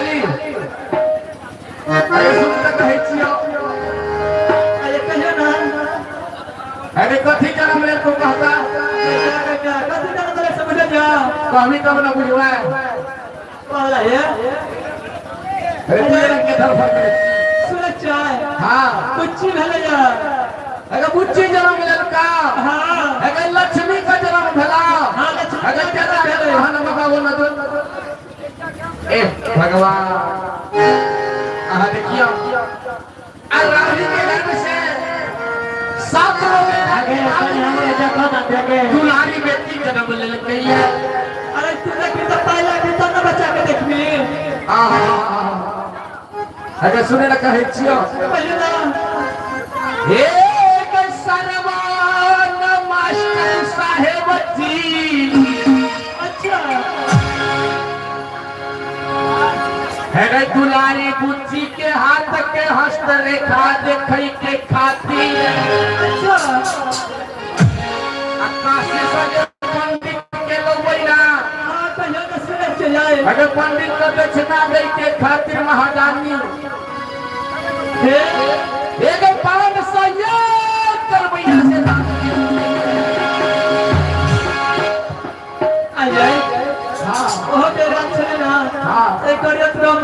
वाली अरे सुन तऽ कहै छियौ। अरे कहियो ना। अरे कथी जन्म लेल तू कहता? कथी जन्म लेल समझ जा। कहबी तब न बुझबै। कहला हे। अरे तू रंग के धरफड़ करै छी। सुनै चाय। हाँ। बुच्ची भेलै या। अगर बुच्ची जन्म लेलका। हाँ। अगर लक्ष्मी का जन्म भेला। हाँ, लक्ष्मी अगर का केना जन्म भेलै। भेलै नमक वो न दो। ए भगवान अहाँ देखियौ आ राही के गर्भ से सात आगे कनि हमरे देखो ना देखे। दुलारी बेटी जन्म लेलकै ये। अरे तू देखबी तऽ पहला भी तब न बच्चा के देखबी। अगर सुने ला कहै छियौ। कहियो ना। हे सरवान मास्टर साहेब जी। अच्छा। हे दुलारी बुच्ची के हाथ के हस्तरेखा देखै के खातिर। अच्छा। आकाश से जे पंडित के लौबैना। हाँ कहियो ना सुनै छियै। अगर पंडित के दक्षिणा दै के खातिर महादानी। हे एगो 500 ये करबैया से दान। आइ हाँ। ओहो के रात छलै ना। हाँ। ए करियत रह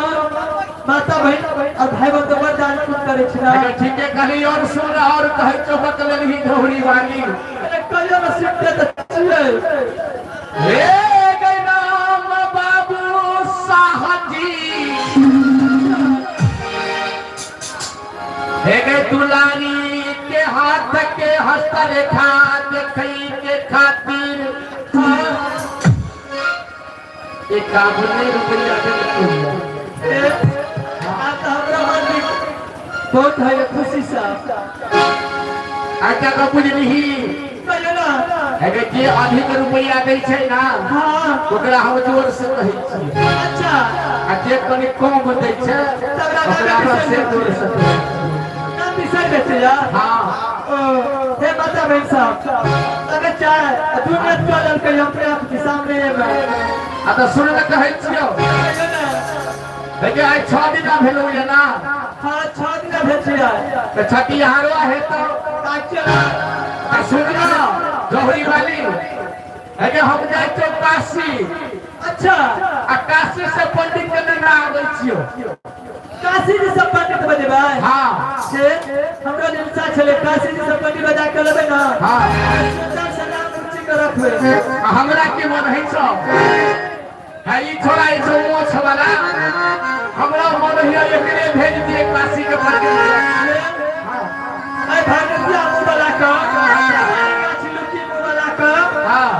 माता बहिन और भाई बहन तो बड़ दान पुण्य करै छै ना। अगर ठीक है कहली और सुन और कहै चौबक लेलही घौरी वाली। अरे कहियो ना सुनते तऽ छियै। हे गै राम बाबू साहजी। हे गै दुलारी के हाथ के हस्तरेखा देखै के खातिर। एक काबुली रुपया देलकै। ए, आब तऽ हमरा मन में बहुत है खुशी सा। अच्छा तो बुझलिही। कहियो ना। अगर जे अधिक रुपया दै छै ना। हाँ। ओकरा हम जोर से कहै छियै। अच्छा। आ जे कनि कम दै छै ओकरा हम से जोर से कहै छियै। नाम बिसरि दै छै यार। हाँ। ओ, हे माता बहन साहब अगर चाहे 2 मिनट कऽ लेलकै हम अपने आप के सामने एबै। आ तऽ सुन लऽ कहै छियौ। कहियो ना। देखियौ आइ 6 दिना भेलौ ये ना। हाँ 6 दिना भेल छै आइ। तऽ छठिहारो हेतौ। अच्छा। आ सुन ना गौरी वाली अरे हम जाइ छियौ काशी। अच्छा। आ काशी से पंडित के लेने आबै छियौ। काशी जी सब पंडित बजेबै? हाँ। से हमरो इच्छा छलै काशी जी सब पंडित बजा के लेबै ना। हाँ। सुन्दर सलाम ऊँची के रखबै। आ हमरा की मन है छौ? है ई छोड़ा ई छौ मोछ वाला। हमरा मन है एकरे भेज दिए काशी के पंडित। अरे भागवतिया मुँह वाला का। गाछी लुकी मुँह वाला का। हाँ।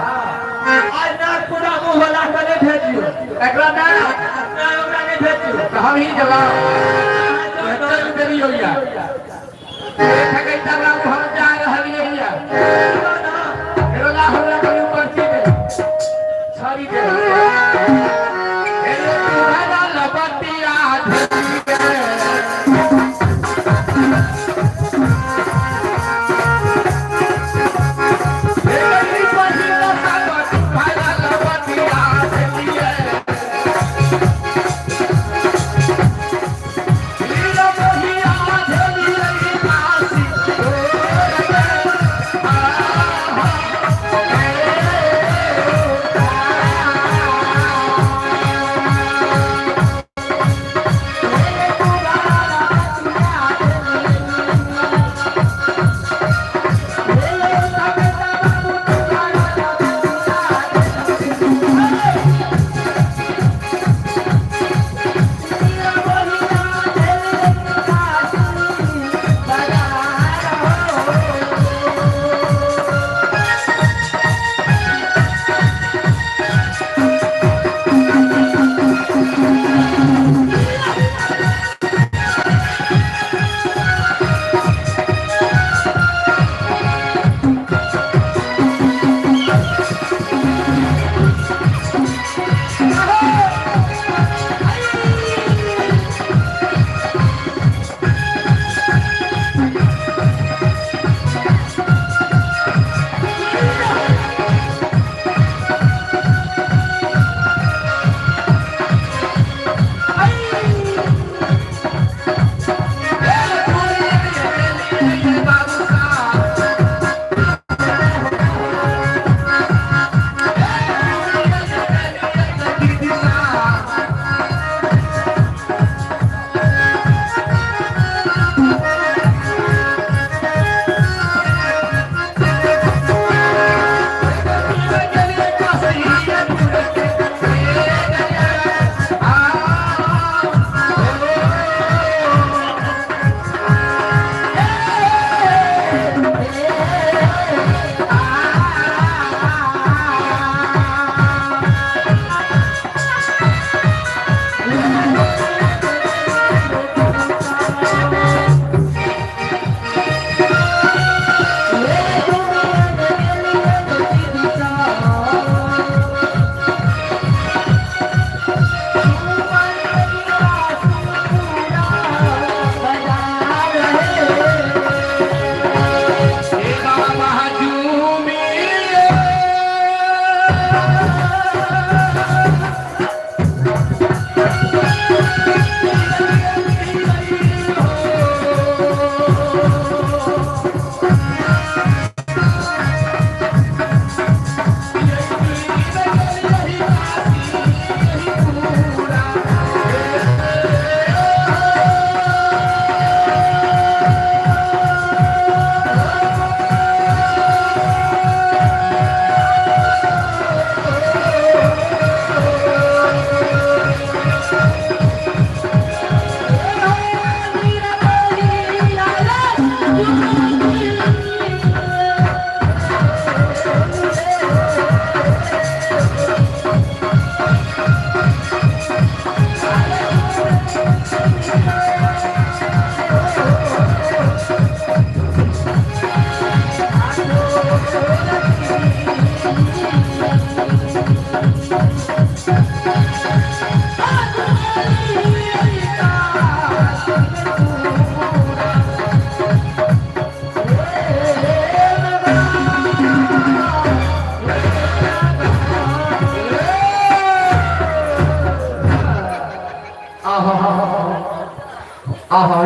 आइ नागपुरा मुँह वाला का नहीं भेजियो। एकरा ना। ना ओकरा नहीं भेजियो। तऽ हम ही जवाब। चल देरी होइया। देखै तब हम जा रहलियै हिया। रोला हमरा कनि पर्ची दे। छड़ी दे। एलो तुम्हारा लबतिया धरी गे।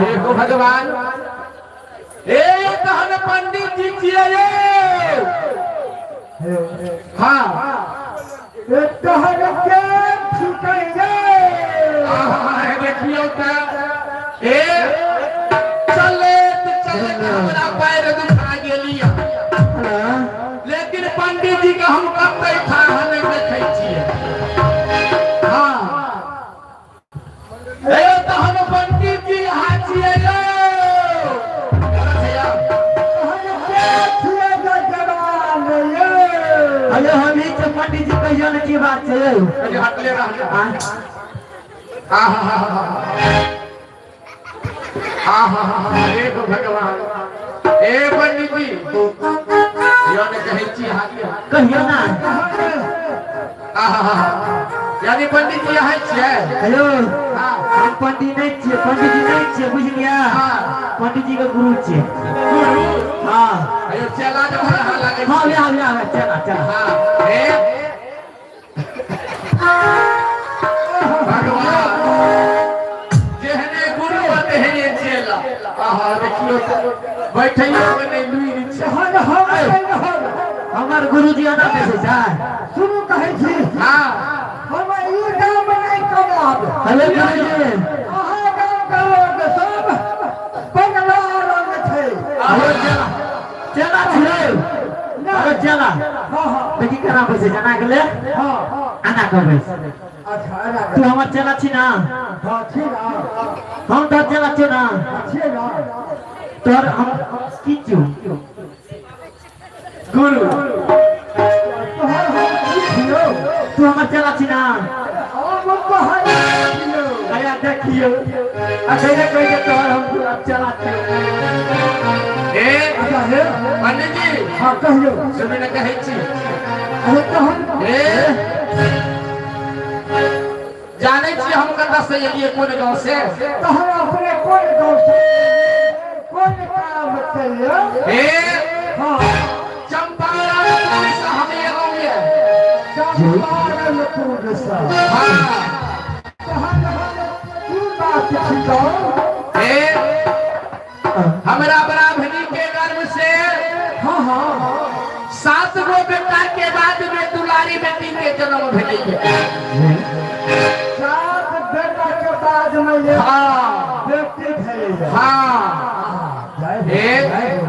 देखो भगवान ए तहन पंडित जी छियै ये। हाँ तोहर के छुटै गे आहा, हे देखियौ तऽ ए चलैत चलैत हमरा पैर दुखा गेली लेकिन पंडित जी के हम कतै ठाह नहि देखै छियै। हाँ ए तहन पंडित जी अहाँ छियै यौ। तोहर के छियै गे जवान ये। हेलो, हम ही छियै पंडित जी, कहियो ने की बात छै यौ? कनि हटले रहले। आहा आहा, हे भगवान, ए पंडित जी यो ने कहै छी अहाँ के। कहियो ना। आहा, यानी पंडित जी अहाँ छियै? हेलो। हाँ। हम पंडित नहीं छियै, पंडित जी नहीं छियै, बुझलियै? हाँ। पंडित जी के गुरु छियै। गुरु? हाँ। अयो चेला जब अहाँ लागै हाँ। छियै। आबै आबै आबै, चला चला। हाँ, हे भगवान, जेहने गुरु तेहने चेला। आहा, देखियौ तऽ बैठैयो के नहि लुरि छै। तहन हम नहि रहब। हमर गुरुजी एना बेसै छै? सुनू, कहै छी। हाँ। हम ई गाम नहि करब। हेलो गुरुजी। अहाँ गाम के लोक सब पगला रंग छै। हेलो चला चला छियै, हेलो चला। हाँ हाँ। देखी केना बैसै छै, एना गेलै। हाँ। एना कऽ बैस। अच्छा, एना। तू हमर चेला छी ना? हाँ, छी ना। हम तोहर चेला छियौ ना? छियै ना। तोहर हम की छियौ? गुरु। तोहर हम की छियौ? तू हमर चेला छी ना? हम कहै छियौ। अरे देखियौ, अखने कहि के तोहर हम चेला छियौ। ए अच्छा हे। पंडित जी। हाँ, कहियौ। सुनू ने, कहै छी। अरे तहन ए जानै छी हम कतऽ से एलियै, कोन गाँव से? तहन अपने कोन गाँव से, कोन काम करियौ? ए हाँ। चंपारण से हम एलहुँ ये। चंपारणपुर से? हाँ। तहन हम की बात छिकौ? ए हमरा ब्राह्मणी के गर्भ से हाँ हाँ 7 गो बेटा के बाद में दुलारी बेटी के जन्म भेलै। 7 बेटा के बाद में ये हाँ। बेटी भेलै? हाँ। जय हो, ए जय हो।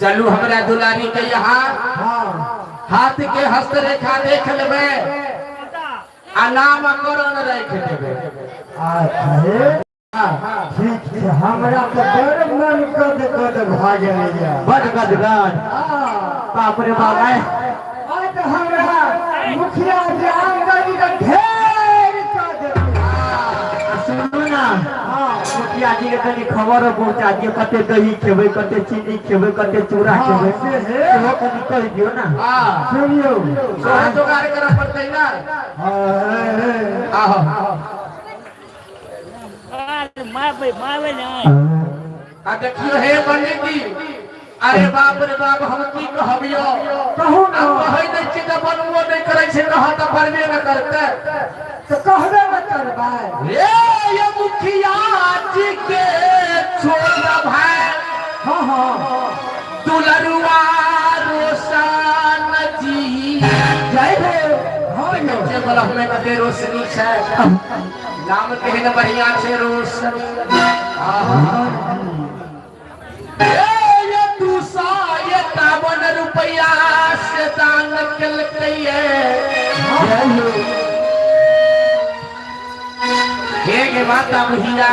चलू हमरा दुलारी के यहाँ। हाँ। हाथ के हस्तरेखा देख लेबै आ नामकरण राखि देबै। अच्छा हे, ठीक छै। हमरा तऽ बड़ मन गद गद भऽ गेलैया। बड गदगद? हाँ। बाप रे बाप, आइ आइ तऽ हमरा मुखिया जी आमदनी के ढेर कऽ देलकै। आ सुनू ना। हाँ। मुखिया जी के कनि खबर पहुँचा दियौ, कते दही खेबै, कते चीनी खेबै, कते चूड़ा हाँ, खेबै। से हे। सेहो कनि कहि दियौ ना। हाँ। सुनियौ। सोहे जोगाड़ करऽ पड़तै ना। हाँ, हे, हे। आहो। आ देखियो हे पंडित जी, अरे बाप रे बाप, हम की कहबियो। कहू ना। आ कहै नहि छी तऽ बनबो नहि करै छै, कह तऽ बनबे नहि करतै। तऽ कहबे ने करबै। ए ये मुखिया जी के छोट भाई हाँ हाँ दुलरुआ रोशन जी। जय हो, हाँ यौ। जे बलह में कते रोशनी छै, नाम केहन बढ़िया छै, रोशन। आहा। ए ये 251 रुपया से दान केलकै। जय हो। हे गे माता भैया।